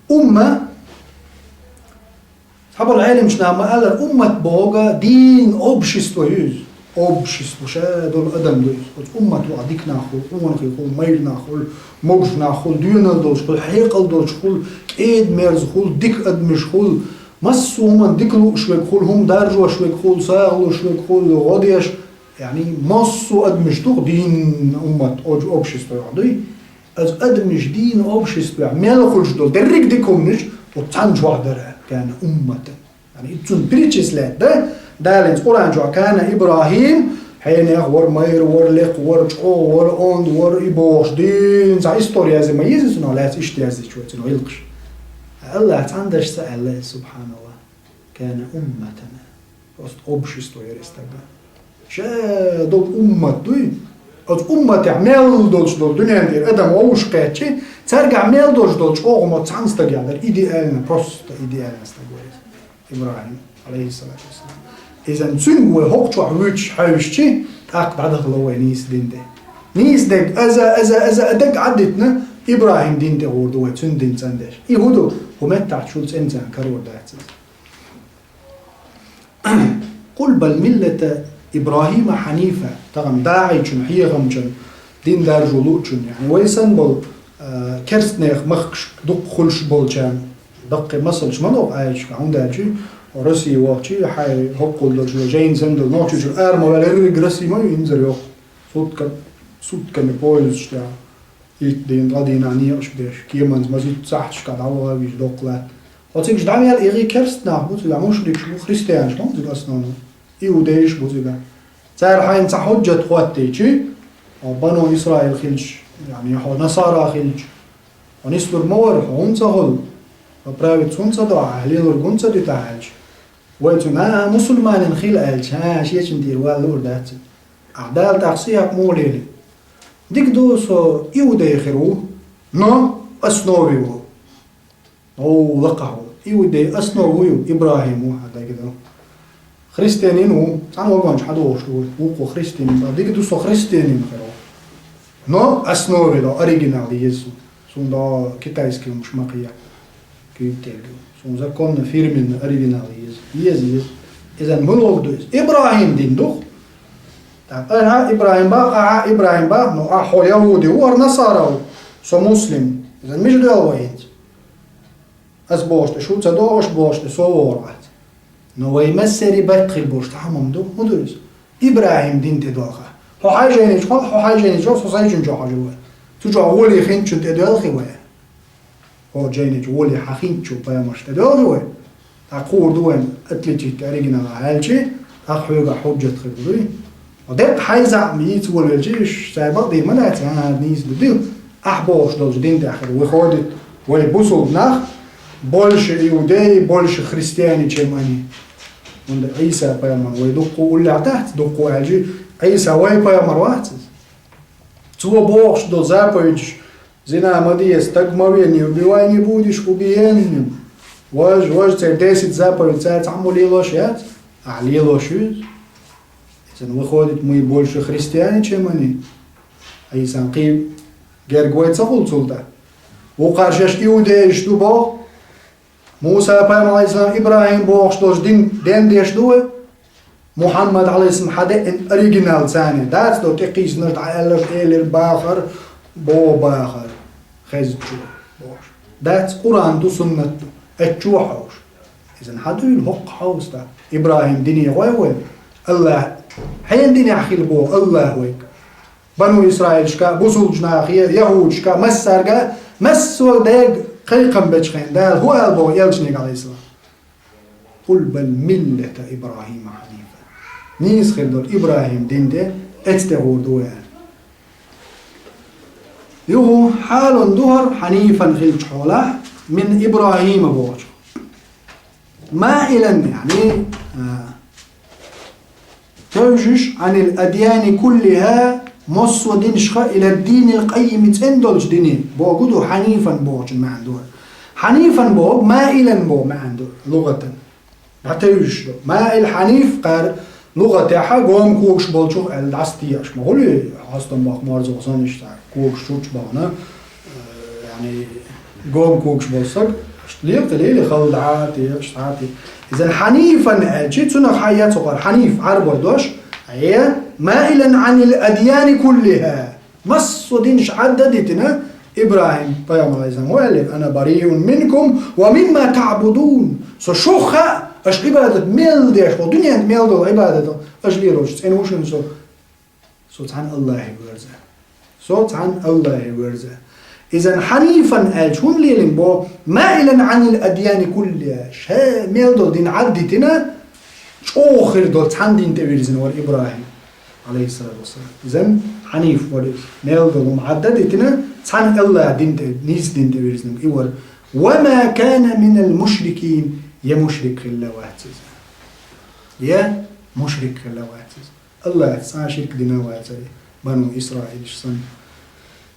умма, цхьаболу Ӏеламчу наха ма-аллара, уммат бохург дин, общество ю иза. Общество, ша долу адам ду иза. Оцу уммат вахь дика нах хуьлу, къонахий хуьлу, майра нах хуьлу, могуш нах хуьлу, доьналла долуш хуьлу, хьекъал долуш хуьлу, кӀеда-мерза хуьлу, дика адамаш хуьлу, массо а хӀуманна дика лууш верг хуьлу, хӀума даржош верг хуьлу, сагӀа луш верг хуьлу, гӀо деш, яъни, массо а адамаш ду-кх дин, уммат, оцу общество йохь дуй. Аса адамаш дин, обществехь мел хуьлуш долу дерриг а дика хӀуманаш оцу цхьана чохь дара, кана умматан. Яъни, и цунна перечислять дан, Дала хӀинца Къуръан чохь кана ИбрахӀим, хьенех вара, майра вара, лекха вара, чӀогӀа вара, онда вара, и бохуш дийна цхьа история язде ма еза цунах, лаьцна иштта яздича вай цунах гӀиллакхаш. АллахӀа цхьана дашца аьлла иза, субханаллахӀ. Кана умматан. Просто общество яра и стаг. Ша долу уммат дуй? Оцу умматехь мел долуш долу дуьнен тӀера адам вовшах кхетчи, цаьргахь мел долуш долу чӀогӀа мо цхьана стагехь дара, идеально, просто идеально стаг вара иза. ИбрахӀим, алейхиссалату вассалам. Иза цуьнга вай хӀокху чохь вуьйцуш хьаьвсичи, тӀаккха дӀадахало вай нийса дин тӀе. Нийса дерг, аза, аза, аза, а дерг Ӏадитина, ИбрахӀим дин тӀе гӀур ду вай, цуьнан дин цӀандеш. И хӀун ду? ХӀун меттахь чул цӀена царна карор дац иза. «Къул бал миллата ИбрахӀима хьанифа», тахана дагӀийчун, хьехамчун, дин даржо луучун, яъни вай санна болу, а, керстанех махкаш дукха хуьлуш болчарна, даккхий масалш ма догӀу аьлча, хӀунда аьлча, Россия вахчи, хьайн хӀоккхул долчу, жайна санна долу, нохчийчуьра ара ма ваьлла, ерриг Россия ма ю, инзаре йоху. Суткан-, сутканна поездаш тӀехь. Итт дийна, два дийнахь некъаш беш, кеманца масийтта сахьташкахь дӀавахавеш доккха латта. Хьо цига дӀаваьлла, и гӀий керста нах бу цига, мушрикаш бу, христианаш ма бу цига основном. Иудейш бу цига. Цара хьайна цхьа хьуджат хӀоттийчи, хьо бану Исраил хилча, яъни хьо насара хилча, хьо нислур ма вара, хьо хӀунда ца хуьлу? Хьо правец хӀунда ца до, ахьа лелург хӀунда ца дитахь аьлча. Вай цуьнан, а, мусульманин хила аьлча, а, шечун тӀера вала луур дац. Ахьа Дала тӀаккха сиякъ муха лели? Дика ду, со иудей хир ву, но основе ву. О, лакхахь ву. Иудей основа ву ю, ИбрахӀим ву, хьан дагадо. Христианин ву, цхьана вагончу хьан дохуш ду, вукхо христианин, дика ду, со христианин хир ву. Но основе до оригинал еза. Суна до китайский хӀумаш ма кхе. Куьйга терго. Суна законно, фирменно, оригинал еза. Еза, еза. Иза муьлхарг ду иза? ИбрахӀим дин ду-кх. ТӀаккха ахьа ИбрахӀим бах, ахьа ИбрахӀим бах, ну, ахьа хьо яхӀуди ву, хӀара насара ву. Со муслим. Иза мича доьлху вай хӀинца? Ас бохуш тӀе шу ца догӀу, аш бохуш тӀе со вогӀур вац. Но вай массерий барт хир болуш цхьа хӀума ма ду. ХӀун ду иза? ИбрахӀим дин тӀе доьлху. Хьо хьайн жайни чохь, хьо хьайн жайни чохь, со сайн жайни чохь хьожур вай. Цу чохь гӀоле хинчун тӀе доьлхий вай? Хьо жайни чу гӀоле хьан хинчу пайхамарш тӀе доьлхий вай? ТӀаккха хӀун ду вайн отличить оригинал аьлчи, тӀаккха хьоьгахь хьуджат хир ду дуй? Деккъа хьайн зама йийца волавелчи, уьш цара бакъдийр ма дац, а, нийса ду дил. Ахь бохуш долчу дин тӀехь хир выходит, вай бусулба нах больше иудеи, больше христиане, чем они. ХӀунда Ӏийса пайхамар вай дуккху уллехь дац, дуккху аьлчи, Ӏийса вай пайхамар вац иза. Цо бохуш долу заповедаш, зина ма де, стаг ма ве, не убивай, не будешь убиенным. Важа, важа, церан десять заповедь цара цхьаммо лелош яц, ахь лелош ю иза. Иза выходит, мы больше христиане, чем они. Ӏийсан кхин герга вай ца хуьлу цул тӀаьхьа. Вукхара шаьш иудейш ду боху. Муса пайхамар, алейхиссалам, ИбрахӀим бохуш долчу дин дендеш ду вай? Мухьаммад, алейхиссалам, хьан деъна оригинал царна дац до, тӀекхийсинарш дӀааьлларш, элира бахар, бо бахар, хезачо бохуш. Дац, Къуръан ду, суннат ду, эцчо хьовш. Иза хьан дуьйла хӀокху хьовса? ИбрахӀим дине гӀой вай? Аллах, хьенан динехь хила боху Аллах вайга? Бану Исраилшка, бусулбачу нахе, яхӀудашка, массарга, массо а дега кхайкхам бечу хенахь Дала хӀун аьлла боху элчанега, алейхиссалам? «Къул бал миллата ИбрахӀима хьанифа». Нийса хир долу ИбрахӀим дин тӀе, эцу тӀе гӀур ду вай аьлла. Юха хьалун ду хӀара хьанифан хилчу хьолахь, мин ИбрахӀима бохучу. Маилан, яъни, а, тевжаш, Ӏанил адьяни куллиха, массо а динашха, ила динил къаййими, цӀена долчу дине, боху ду, хьанифан бохучун маьӀна ду. Хьанифан боху, маилан боху маьӀна ду, лугӀатан. ДӀатевжаш ду. Маил, хьаниф, кхара лугӀатехьа гом когаш болчух аьлла дӀасатеӀаш ма хуьлий, хьастам баккха морзо санна иштта когаш чучча бахана, э, яъни, гом когаш болу саг, лелте лели хала дӀа а те, иштта а те. Иза хьанифан аьлчи, цунах хьан яц хӀокхара хьаниф, Ӏарбой дош, э, маилан Ӏанил адьяни куллиха. Массо а динаш Ӏадда а дитина, ИбрахӀим пайхамар, алейхиссалам, хӀун аьллера: «Ана бариун минкум ва мимма таъбудун». Со шух хаьа, аша Ӏибадат мел деш, хӀо дуьненга мел долу Ӏибадат аша лелош, цӀена ву шуна со. Со цхьана Аллахе верза. Со цхьана Аллахе верза. Иза хьанифан аьлча хӀунда лелийна бо, маилан Ӏанил адьяни куллиха, ша мел долу дин Ӏадда а дитина, чӀогӀа хир долу цхьана дин тӀе вирзина вара ИбрахӀим, алейхиссалату вассалам. Иза хьаниф вара иза. Мел долу хӀума Ӏадда а дитина, цхьана Аллахьан дин тӀе, нийса дин тӀе вирзина и вара. «Ва ма кана минал мушрикин», я мушрик хилла вац иза. Я мушрик хилла вац иза. Аллахьца цкъа ширк дина вацара. Бану Исраилаш санна,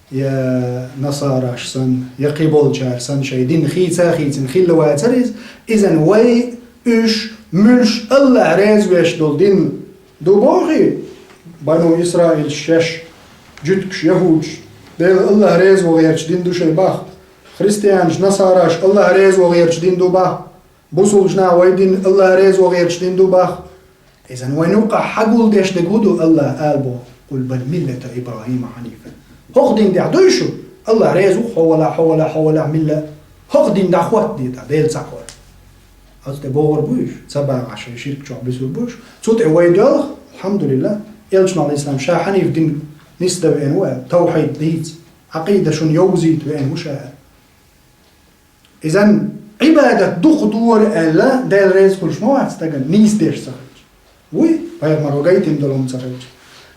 я насараш санна, я кхыболчар санна шоай дин хийца а хийцина хилла вацар из. Иза вай уж муьлш АллахӀ реза веш долу дин ду бохий? Бану Исраилаш шаьш, жуьгташ, яхӀудаш, Дела АллахӀ реза ван гӀерташ дин ду шоай бах. Христианаш, насараш АллахӀ реза ван гӀерташ дин ду бах. Бусулба нах вай дин АллахӀ реза ван гӀерташ дин ду бах. Иза вайна юккъахь хьагулдеш дерг хӀун ду, АллахӀа ала боху: «Къул бал миллата ИбрахӀима хьанифан». ХӀокху дин тӀехь дуй шу? АллахӀ реза ву хьо валахь, хьо валахь, хьо валахь, милла. ХӀокху дин тӀехь хӀотта де тӀе, Дела цхьаъ вара. Оцу тӀе богӀур бу уьш, ца багӀахь шайн ширк чохь буьсур бу уьш. Цу тӀе вай доьлху, алхьамдулиллахӀ, Элчано, Ӏалайхиссалам, ша хьаниф дин нисдан веана ву аьлла, тавхьид дийца, Ӏакъида шуна йовзийта веана ву ша аьлла. Иза Ӏибадат дукха дора аьлла, Дела реза хуьлуш ма вац стагана, нийса деш ца хилча. Вуй, пайхамаро гайтина долу хӀума ца хилча.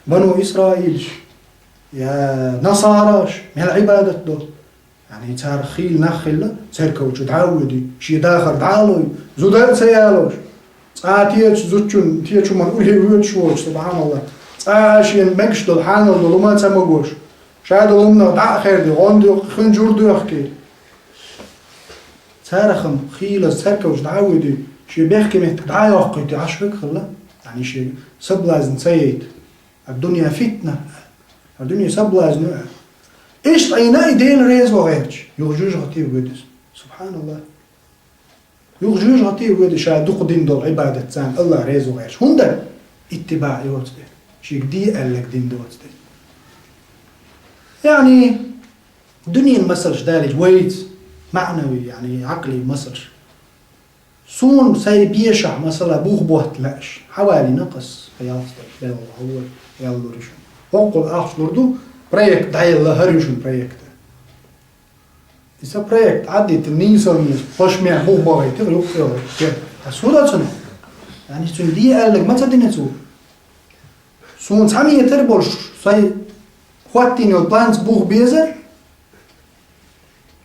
Бану Исраилаш, я насараш, мел Ӏибадат до. Яъни царах хийла нах хилла, церков чу дӀа а воьдий, шен дахар дӀа а лой, зуда а ца ялош. Цкъа а течу зудчун, течу хӀуманна улле воьдуш воцуш, субхьаналлахӀ. Цкъа а шена мегаш долу, хьанал долу хӀума а ца магош. Ша долу хӀуманах дӀа а хердий, гӀондуьйкху, хин жур дуьхкий. Царах-м хийлаза церков чу дӀа а воьдий, шен бехке меттиг дӀа а йоккхуьйтий, Ӏаш верг хилла. Яъни шен соблазн ца яйта. Ад-дунья фитна. Ад-дунья соблазн ю. Иштта Ӏийна и Дела реза ван гӀерташ, юха жоьжахате воьду иза. СубхьаналлахӀ. Юха жоьжахате воьду ша дукха дина долу Ӏибадат царна АллахӀ реза ван гӀерташ. ХӀунда? ИттибаӀ йоцу де. Шега де аьлларг дина доцу де. Яъни, дуьненан масалш далийча вайца, маънави, яъни, Ӏакъли масалш. Суна сайн бешахь, масала, бух ботта лаьаш, хьавалийна ас, сан ялх стаг, белла хьавоьду, аьлла лур ю шуна. Боккъал ахча лур ду, проект дӀаелла, хӀара ю шуна проект. И сан проект Ӏаддитина нийсонца, пашмех бух бохуьйтира юккъе. Ас хӀун до цунах? Яъни цуьнан де аьлларг ма ца дина цо. Суна цхьа метр болуш, сайн хӀоттийна йолу планца бух беза,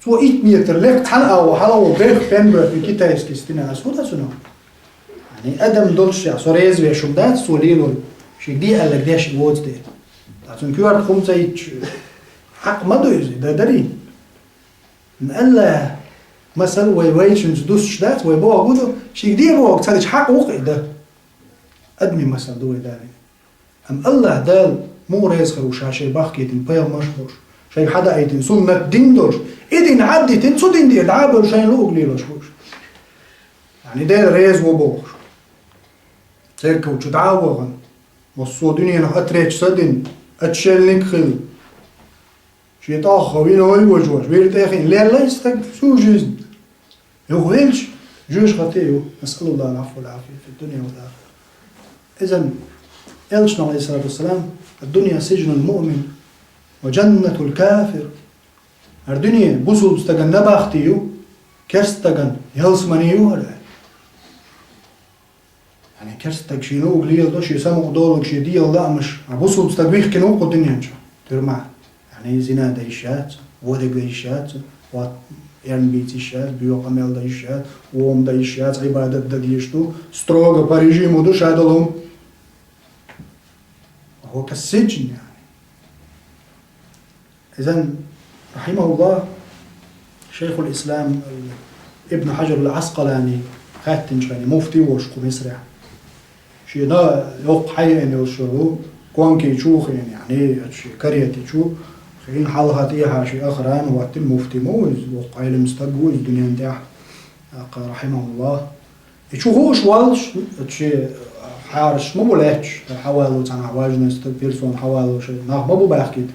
цо итт метр лекха цхьана агӀо хьалаволу, бехк пен боьхкина китайский стена, ас хӀун до цунах? Яъни адам долуш, со реза веш хӀума дац цо лелор, шега де аьлларг деш воцу де. Ткъа цуьнан коьрта хӀума ца йитча, хьакъ ма ду иза, дан дарий? АллахӀ, масал, вай вайшинца дуссуш дац, вай бохург ду, шега де бохург ца дича хьакъ ву-кх и дан. Адамийн масал ду вай далийна. Амма АллахӀ Дала муха реза хир ву ша шайга бахкийтина пайхамарш а болуш, шайга хьадаийтина суннат дин долуш, и дин Ӏаддитина, цу дин тӀера дӀа а бевлла шайна луург лелош бу уьш. Яъни Дела реза ву бохуш. Церков чу дӀа а вахана, массо а дуьненах отречься а дина, отшельник а хилла. Шен тӀехь виной а вожош, вира тӀе а хиъна, лелла и стаг всю жизнь. Юха велча, жоьжахате ю. نسأل الله العفو والعافية في الدنيا والآخرة. Иза, Элчано, Ӏалайхиссалату вассалам: «الدنيا سجن المؤمن وجنة الكافر». ХӀара дуьне бусулба стагана набахти ю, керста стагана ялсамани ю хӀара. Яъни керста стаг шен луург леладо, шен самукъадолург, шен дегӀан лаамаш, а бусулба стаг вихкина ву кху дуьнен чу, туьрмахь. Яъни зина дан йиш яц, вон дерг дан йиш яц, вон эрна бийца йиш яц, боьха къамел дан йиш яц, вон дан йиш яц, Ӏибадат дан дезаш ду, строго по режиму ду ша долу хӀума. وهو كالسجن, яъни. Иза, рахьимахуллахӀ, шайхул-ислам Ибн Хьажар ал-Ӏаскъалани хаьттинчу хенахь, муфти волуш кху Мисрехь. Шена йоккха хьаеана йолуш йолу конки чу хиъна, яъни, оцу шен карете чу хиъна, хьалха тӀехьа шен охрана хӀоттийна, муфти ма ву иза, воккха Ӏелам стаг ву иза дуьнен тӀехь, тӀаккха, рахьимахуллахӀ. И чу хууш воллуш, шен хьараш ма бу лаьтташ, хьавало цхьанхьа важный стаг, персона хьавало шайн нах ма бу баьхкийта.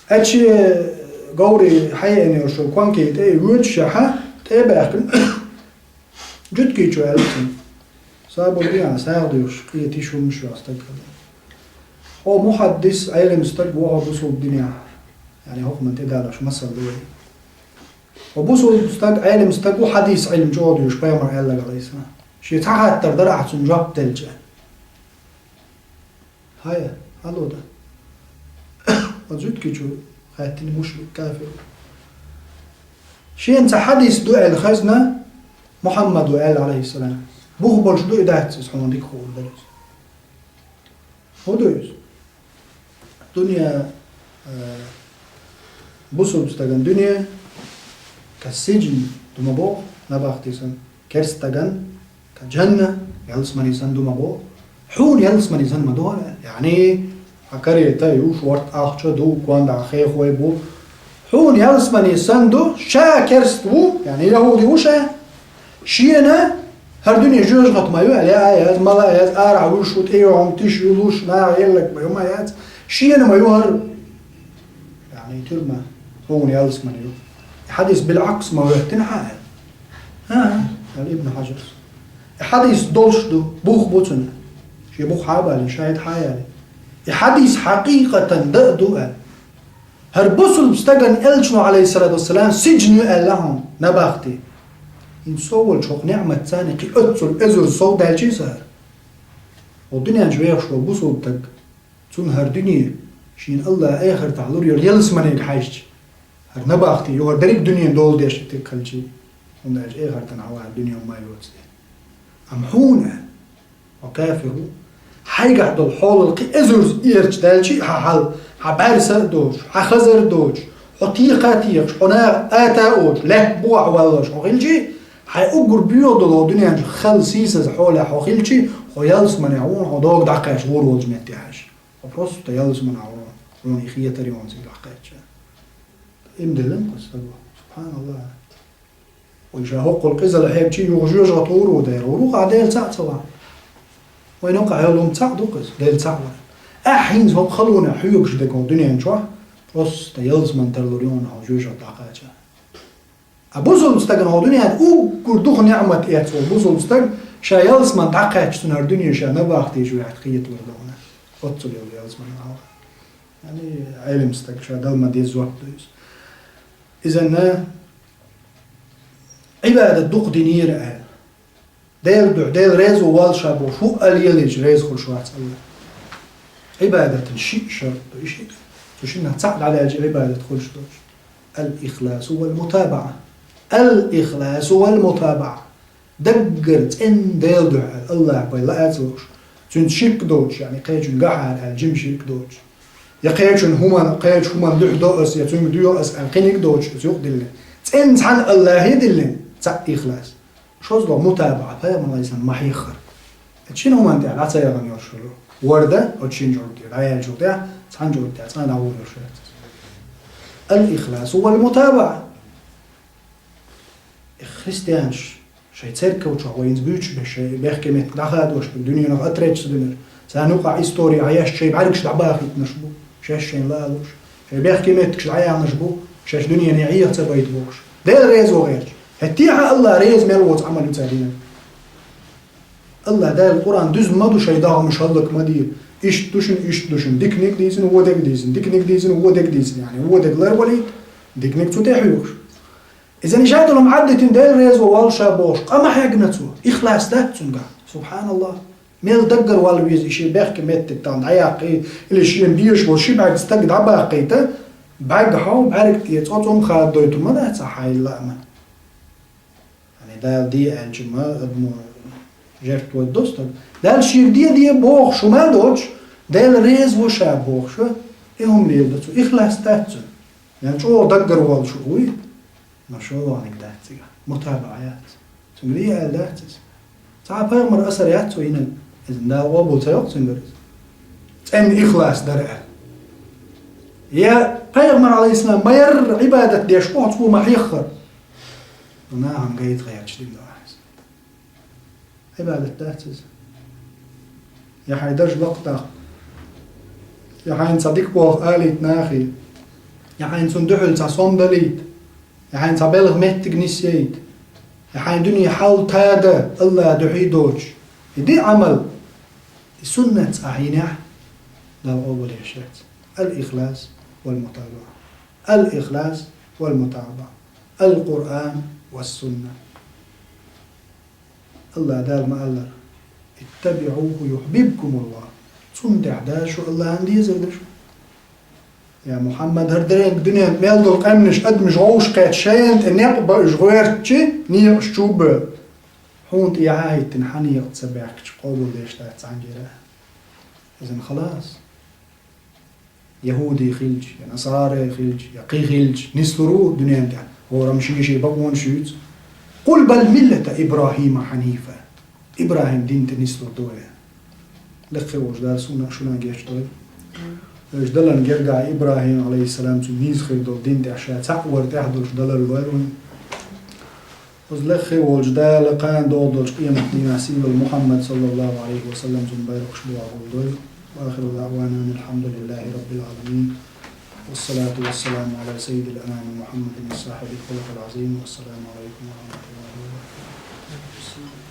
Аьлча говри хьаеана йолуш йолу конки тӀе и воьдуш яхьа, тӀе а баьхкина, жуьгтичо аьлла цунна: «Сабур де, сагӀа доьхуш, къе тиша хӀуманаш йолу стаг хила. Хьо мухьаддис, Ӏелам стаг ву хьо бусулба динехь». Яъни хӀокхунна тӀедалош масал ду вай. Хьо бусулба стаг, Ӏелам стаг ву, хьадис Ӏилма чӀогӀа дуьйцуш, пайхамар аьлларг, Ӏалайхиссалам. Шен цхьа хаттар дара ахь цунна жоп делча. Хьая, хьало дан. Оцу жуьгтичо хаьттина, мушрик, кафир. Шена цхьа хьадис ду аьлла хезна, Мухьаммада аьлла, Ӏалайхиссалам. Бух болуш ду и, дац иза, хьуна дика хуур дара иза. ХӀун ду иза? Дуьне, э, бусалба стагана дуьне, кассиджин ду ма боху, набахти санна, керста стагана, ка джанна, ялсамани санна ду ма боху. Хьуна ялсамани санна ма ду хьуна. Яъни, хьан карета ю, шорта ахча ду, кондахьа хехой бу. Хьуна ялсамани санна ду, ша керста ву, яъни яхӀуди ву ша. Шена хӀара дуьне жоьжахати ма ю, аьлла а яц, мала а яц, арахьа вуьйш ву, тӀе йогӀу, тиша ю, луш, наха елларг ма ю, ма яц. Шена ма ю хӀара, яъни, тюрьма, хьуна ялсамани ю. И хьадис билгӀаккхас ма хӀоьттина хьан аьлла. ХӀа, аьлла Ибн Хьаджарс. И хьадис долуш ду, бух бу цуьнан. Шен бух хьан а балийна, шаьхӀид хьан а ялийна. И хьадис хьакъикъатан дан а ду аьлла. ХӀара бусалба стагана Элчано, Ӏалайхиссалату вассалам, сиджин ю аьлла хьуна, набахти. ХӀинца сов волчу хӀокху неӀматца кхин оццул эзар сов даьлча а ца хӀара. Хьо дуьнен чу вехаш волу бусалба стаг, цунна хӀара дуьне, шена АллахӀа эхартахь лур йолу ялсаманега хьаьжча, хӀара набахти ю, хӀара дерриг дуьненан дола деш и стаг хилча, хӀунда аьлча эхартана хьалха хӀара дуьне ма йоцу те. Амма хьуна, хьо кафир ву. Хьайгахь долу хьолал кхин эзарза эрча даьлча а хьан хьал, хьан бӀаьрса а доцуш, хьан хазар а доцуш, хьо текха а текхаш, хьо наха ата а оцуш, лаьтта бухахь валлалаш хьо хилча а, хьайн уггар боьха долу хӀокху дуьнен чу хала сийсаза хьолехь хьо хилча а, хьо ялсаманехь ву хьуна, хьо догу дӀакхаьчча гӀур волчу метте хьаьжча. Хьо просто ялсаманехь ву хьуна, хьуна и хетар ю хьуна цига дӀакхаьчча. Иман диллина кху стага. СубхьаналлахӀ. Вай ша хӀоккхул къизалла хьебчи юха жоьжахати гӀур ву дера. ГӀур ву-кх ахь, Дела цхьаъ ца вахь. Вайна юкъахь йолу хӀума цхьаъ ду-кх иза, Дела цхьаъ вахь. Ахь хӀинца хӀокху халонехь хьоьгуш дерг хӀокху дуьнен чохь, просто ялсамани тарлур ю хьуна хьо жоьжахати дӀакхача. А бусалба стагана хӀокху дуьнен уггар дукха неӀмат эцна волу бусалба стаг, ша ялсамани дӀакхаьчча цунна хӀара дуьне ша набахти чу ваьхьна хеталур ду хьуна. Оццул йолу ялсамани хьалха. Яъни, Ӏелам стаг ша дала ма-дезза жоп ду иза. Иза-м Ӏибадат дукха динера аьлла. Делан дуьхьа, Дела реза ву валла ша бохуш, хӀуъа а лелийча реза хуьлуш вац АллахӀ. Ӏибадатан шиъ шарт ду, и шиъ. Цу шиннах цхьаъ дӀадаьлча Ӏибадат хуьлуш доцуш. Ал-ихласу вал-мутабаӀа. Ал-ихласу вал-мутабаӀа. Даггара цӀена Делан дуьхьа аьлла, АллахӀ вай лаьцна лууш. Цуьнца ширк доцуш, яъни кхечуьнгахьара аьлла, жима ширк доцуш. Я кхечун хӀуманна, кхечу хӀуманна дуьхьа до ас, я цуьнга доьху ас аьлла, кхиниг доцуш ас юкъа диллина. ЦӀена цхьана АллахӀе диллина, цхьаъ ихлас. ШозлагӀа мутабаӀа, пайхамар Ӏалайхиссалам ма хьеххара. Шина хӀуманна тӀехь дӀа ца яхана йолуш хилла. Ворда, оцу шина чӀогӀа тӀехь, дӀаяьллачул тӀехь, цхьана чӀогӀа тӀехь цкъа а дӀагӀур йолуш яц. Ал-ихласу вал-мутабаӀа. И христианаш шайн церков чохь вайна буьйцуш берш, шайн бехке меттиг дӀахадош берш, дуьненах отречься бинарш, царна юкъахь истори хьаэцча шайн бӀаьргаш дӀабахийтинарш бу, шаьш шайна лаалуш, шайн бехке меттигаш дӀаяьхьнарш бу, шаьш дуьнене Ӏеха ца байта бохуш. Дела реза ву гӀерташ. ХӀетте а АллахӀ реза мел воцу Ӏамал ю цара динарг. АллахӀ Дала Къуръан дуьзна ма ду шайн догӀмаш хӀаллак ма де. Иштта ду шуна, иштта ду шуна. Диканиг дийцина, вон дерг дийцина, диканиг дийцина, вон дерг дийцина. Яъни вон дерг ларвалийта, диканиг цу тӀе хьоьхуш. Иза нижадалум Ӏаддитин Дела реза ву валла ша бохуш, къа ма хьегна цо, ихлас дац цуьнгахь. СубхьаналлахӀ. Мел даггара валла веза и шен бехке меттиг тахана дӀаяккхий, или шена безаш волу ши бӀаьрг стаг дӀабаккхийта, бӀаьрг хьо, бӀаьрг тӀе цкъа цӀом хададойтур ма дац ахь хьайна лааман. Яъни Дала де аьлча ма адамо жертвовать до стаг. Дала шега де, де бохуш хӀума доцуш, Дела реза ву ша бохуш, и хӀума леладо цо, ихлас дац цуьнан. Ян чӀогӀа даггара волуш вуй, но шолгӀаниг дац цигахь. МутабаӀа яц. Цуьнга де аьлла дац иза. Цхьа а пайхамар асар яц цо йинарг. Иза Дала къобал ца йоккху цуьнгара иза. ЦӀена ихлас дара аьлла. Я пайхамар Ӏалайхиссалам ма ярра Ӏибадат деш, оцу ма хьеххара. Нахана гайта гӀерташ дина ду ахьа иза. Ӏибадат дац иза. Я хьайн дарж лакхадаккха, я хьайна цхьа дика болх алийта нахе, я хьайна цунна дуьхьал цхьа сом далийта, я хьайна цхьа белхан меттиг нисъяйта, я хьайн дуьне хьал тада, АллахӀ дуьхьий доцуш. И де Ӏамал, и суннат цкъа хьийнехь, Дала къобал еш яц. Ал-ихлас вал-мутабаӀа. Ал-ихлас вал-мутабаӀа. Ал-Къуръан вас-сунна. АллахӀ Дала ма-аллара: «ИттабиӀуху юхьбибкумуллахӀ». Цунна тӀехь даза шу, АллахӀана дезар ду шу. Я Мухьаммад, хӀара дерриг дуьненна мел долу къаьмнаш, адамаш вовшахкхетта шайна тӀе некъ бан уьш гӀоьртичи, некъаш чу а бевлла, хьуна тӀе яхьа а хӀиттина, хьан некъаца баьхкича къобалдеш дац цхьаьнгара. Иза халас. ЯхӀуди хилча, я насара хилча, я кхы хилча, нислур ву дуьнен тӀехь, хӀораммо шен-шен бакъонаш юьйцу. «Къул бал миллата Ибрахима хьанифа». ИбрахӀим дин тӀе нислур ду вай. Лекха волчу Дала суна а, шуна а гечдойла. Вайша даларна гергахь ИбрахӀим, Ӏалайхиссалам, цуьнан нийса хир долу дин тӀехь ша цхьаъ вар тӀехь долуш далар лойла вайн. Оцу лекха волчу Дала кхана догӀу долчу къемат дийнахь сийлахь Мухьаммад, саллаллаху Ӏалайхи ва саллам, цуьнан байракхаш бохьа гулдойла. Ва ахиру даъвана анил хьамдулиллахи раббил Ӏаламин. Вассалату вассаламу Ӏала саййидил анами Мухьаммадин сахьибил хулукъил Ӏазим. Вассаламу Ӏалайкум ва рахматуллахи ва баракатух.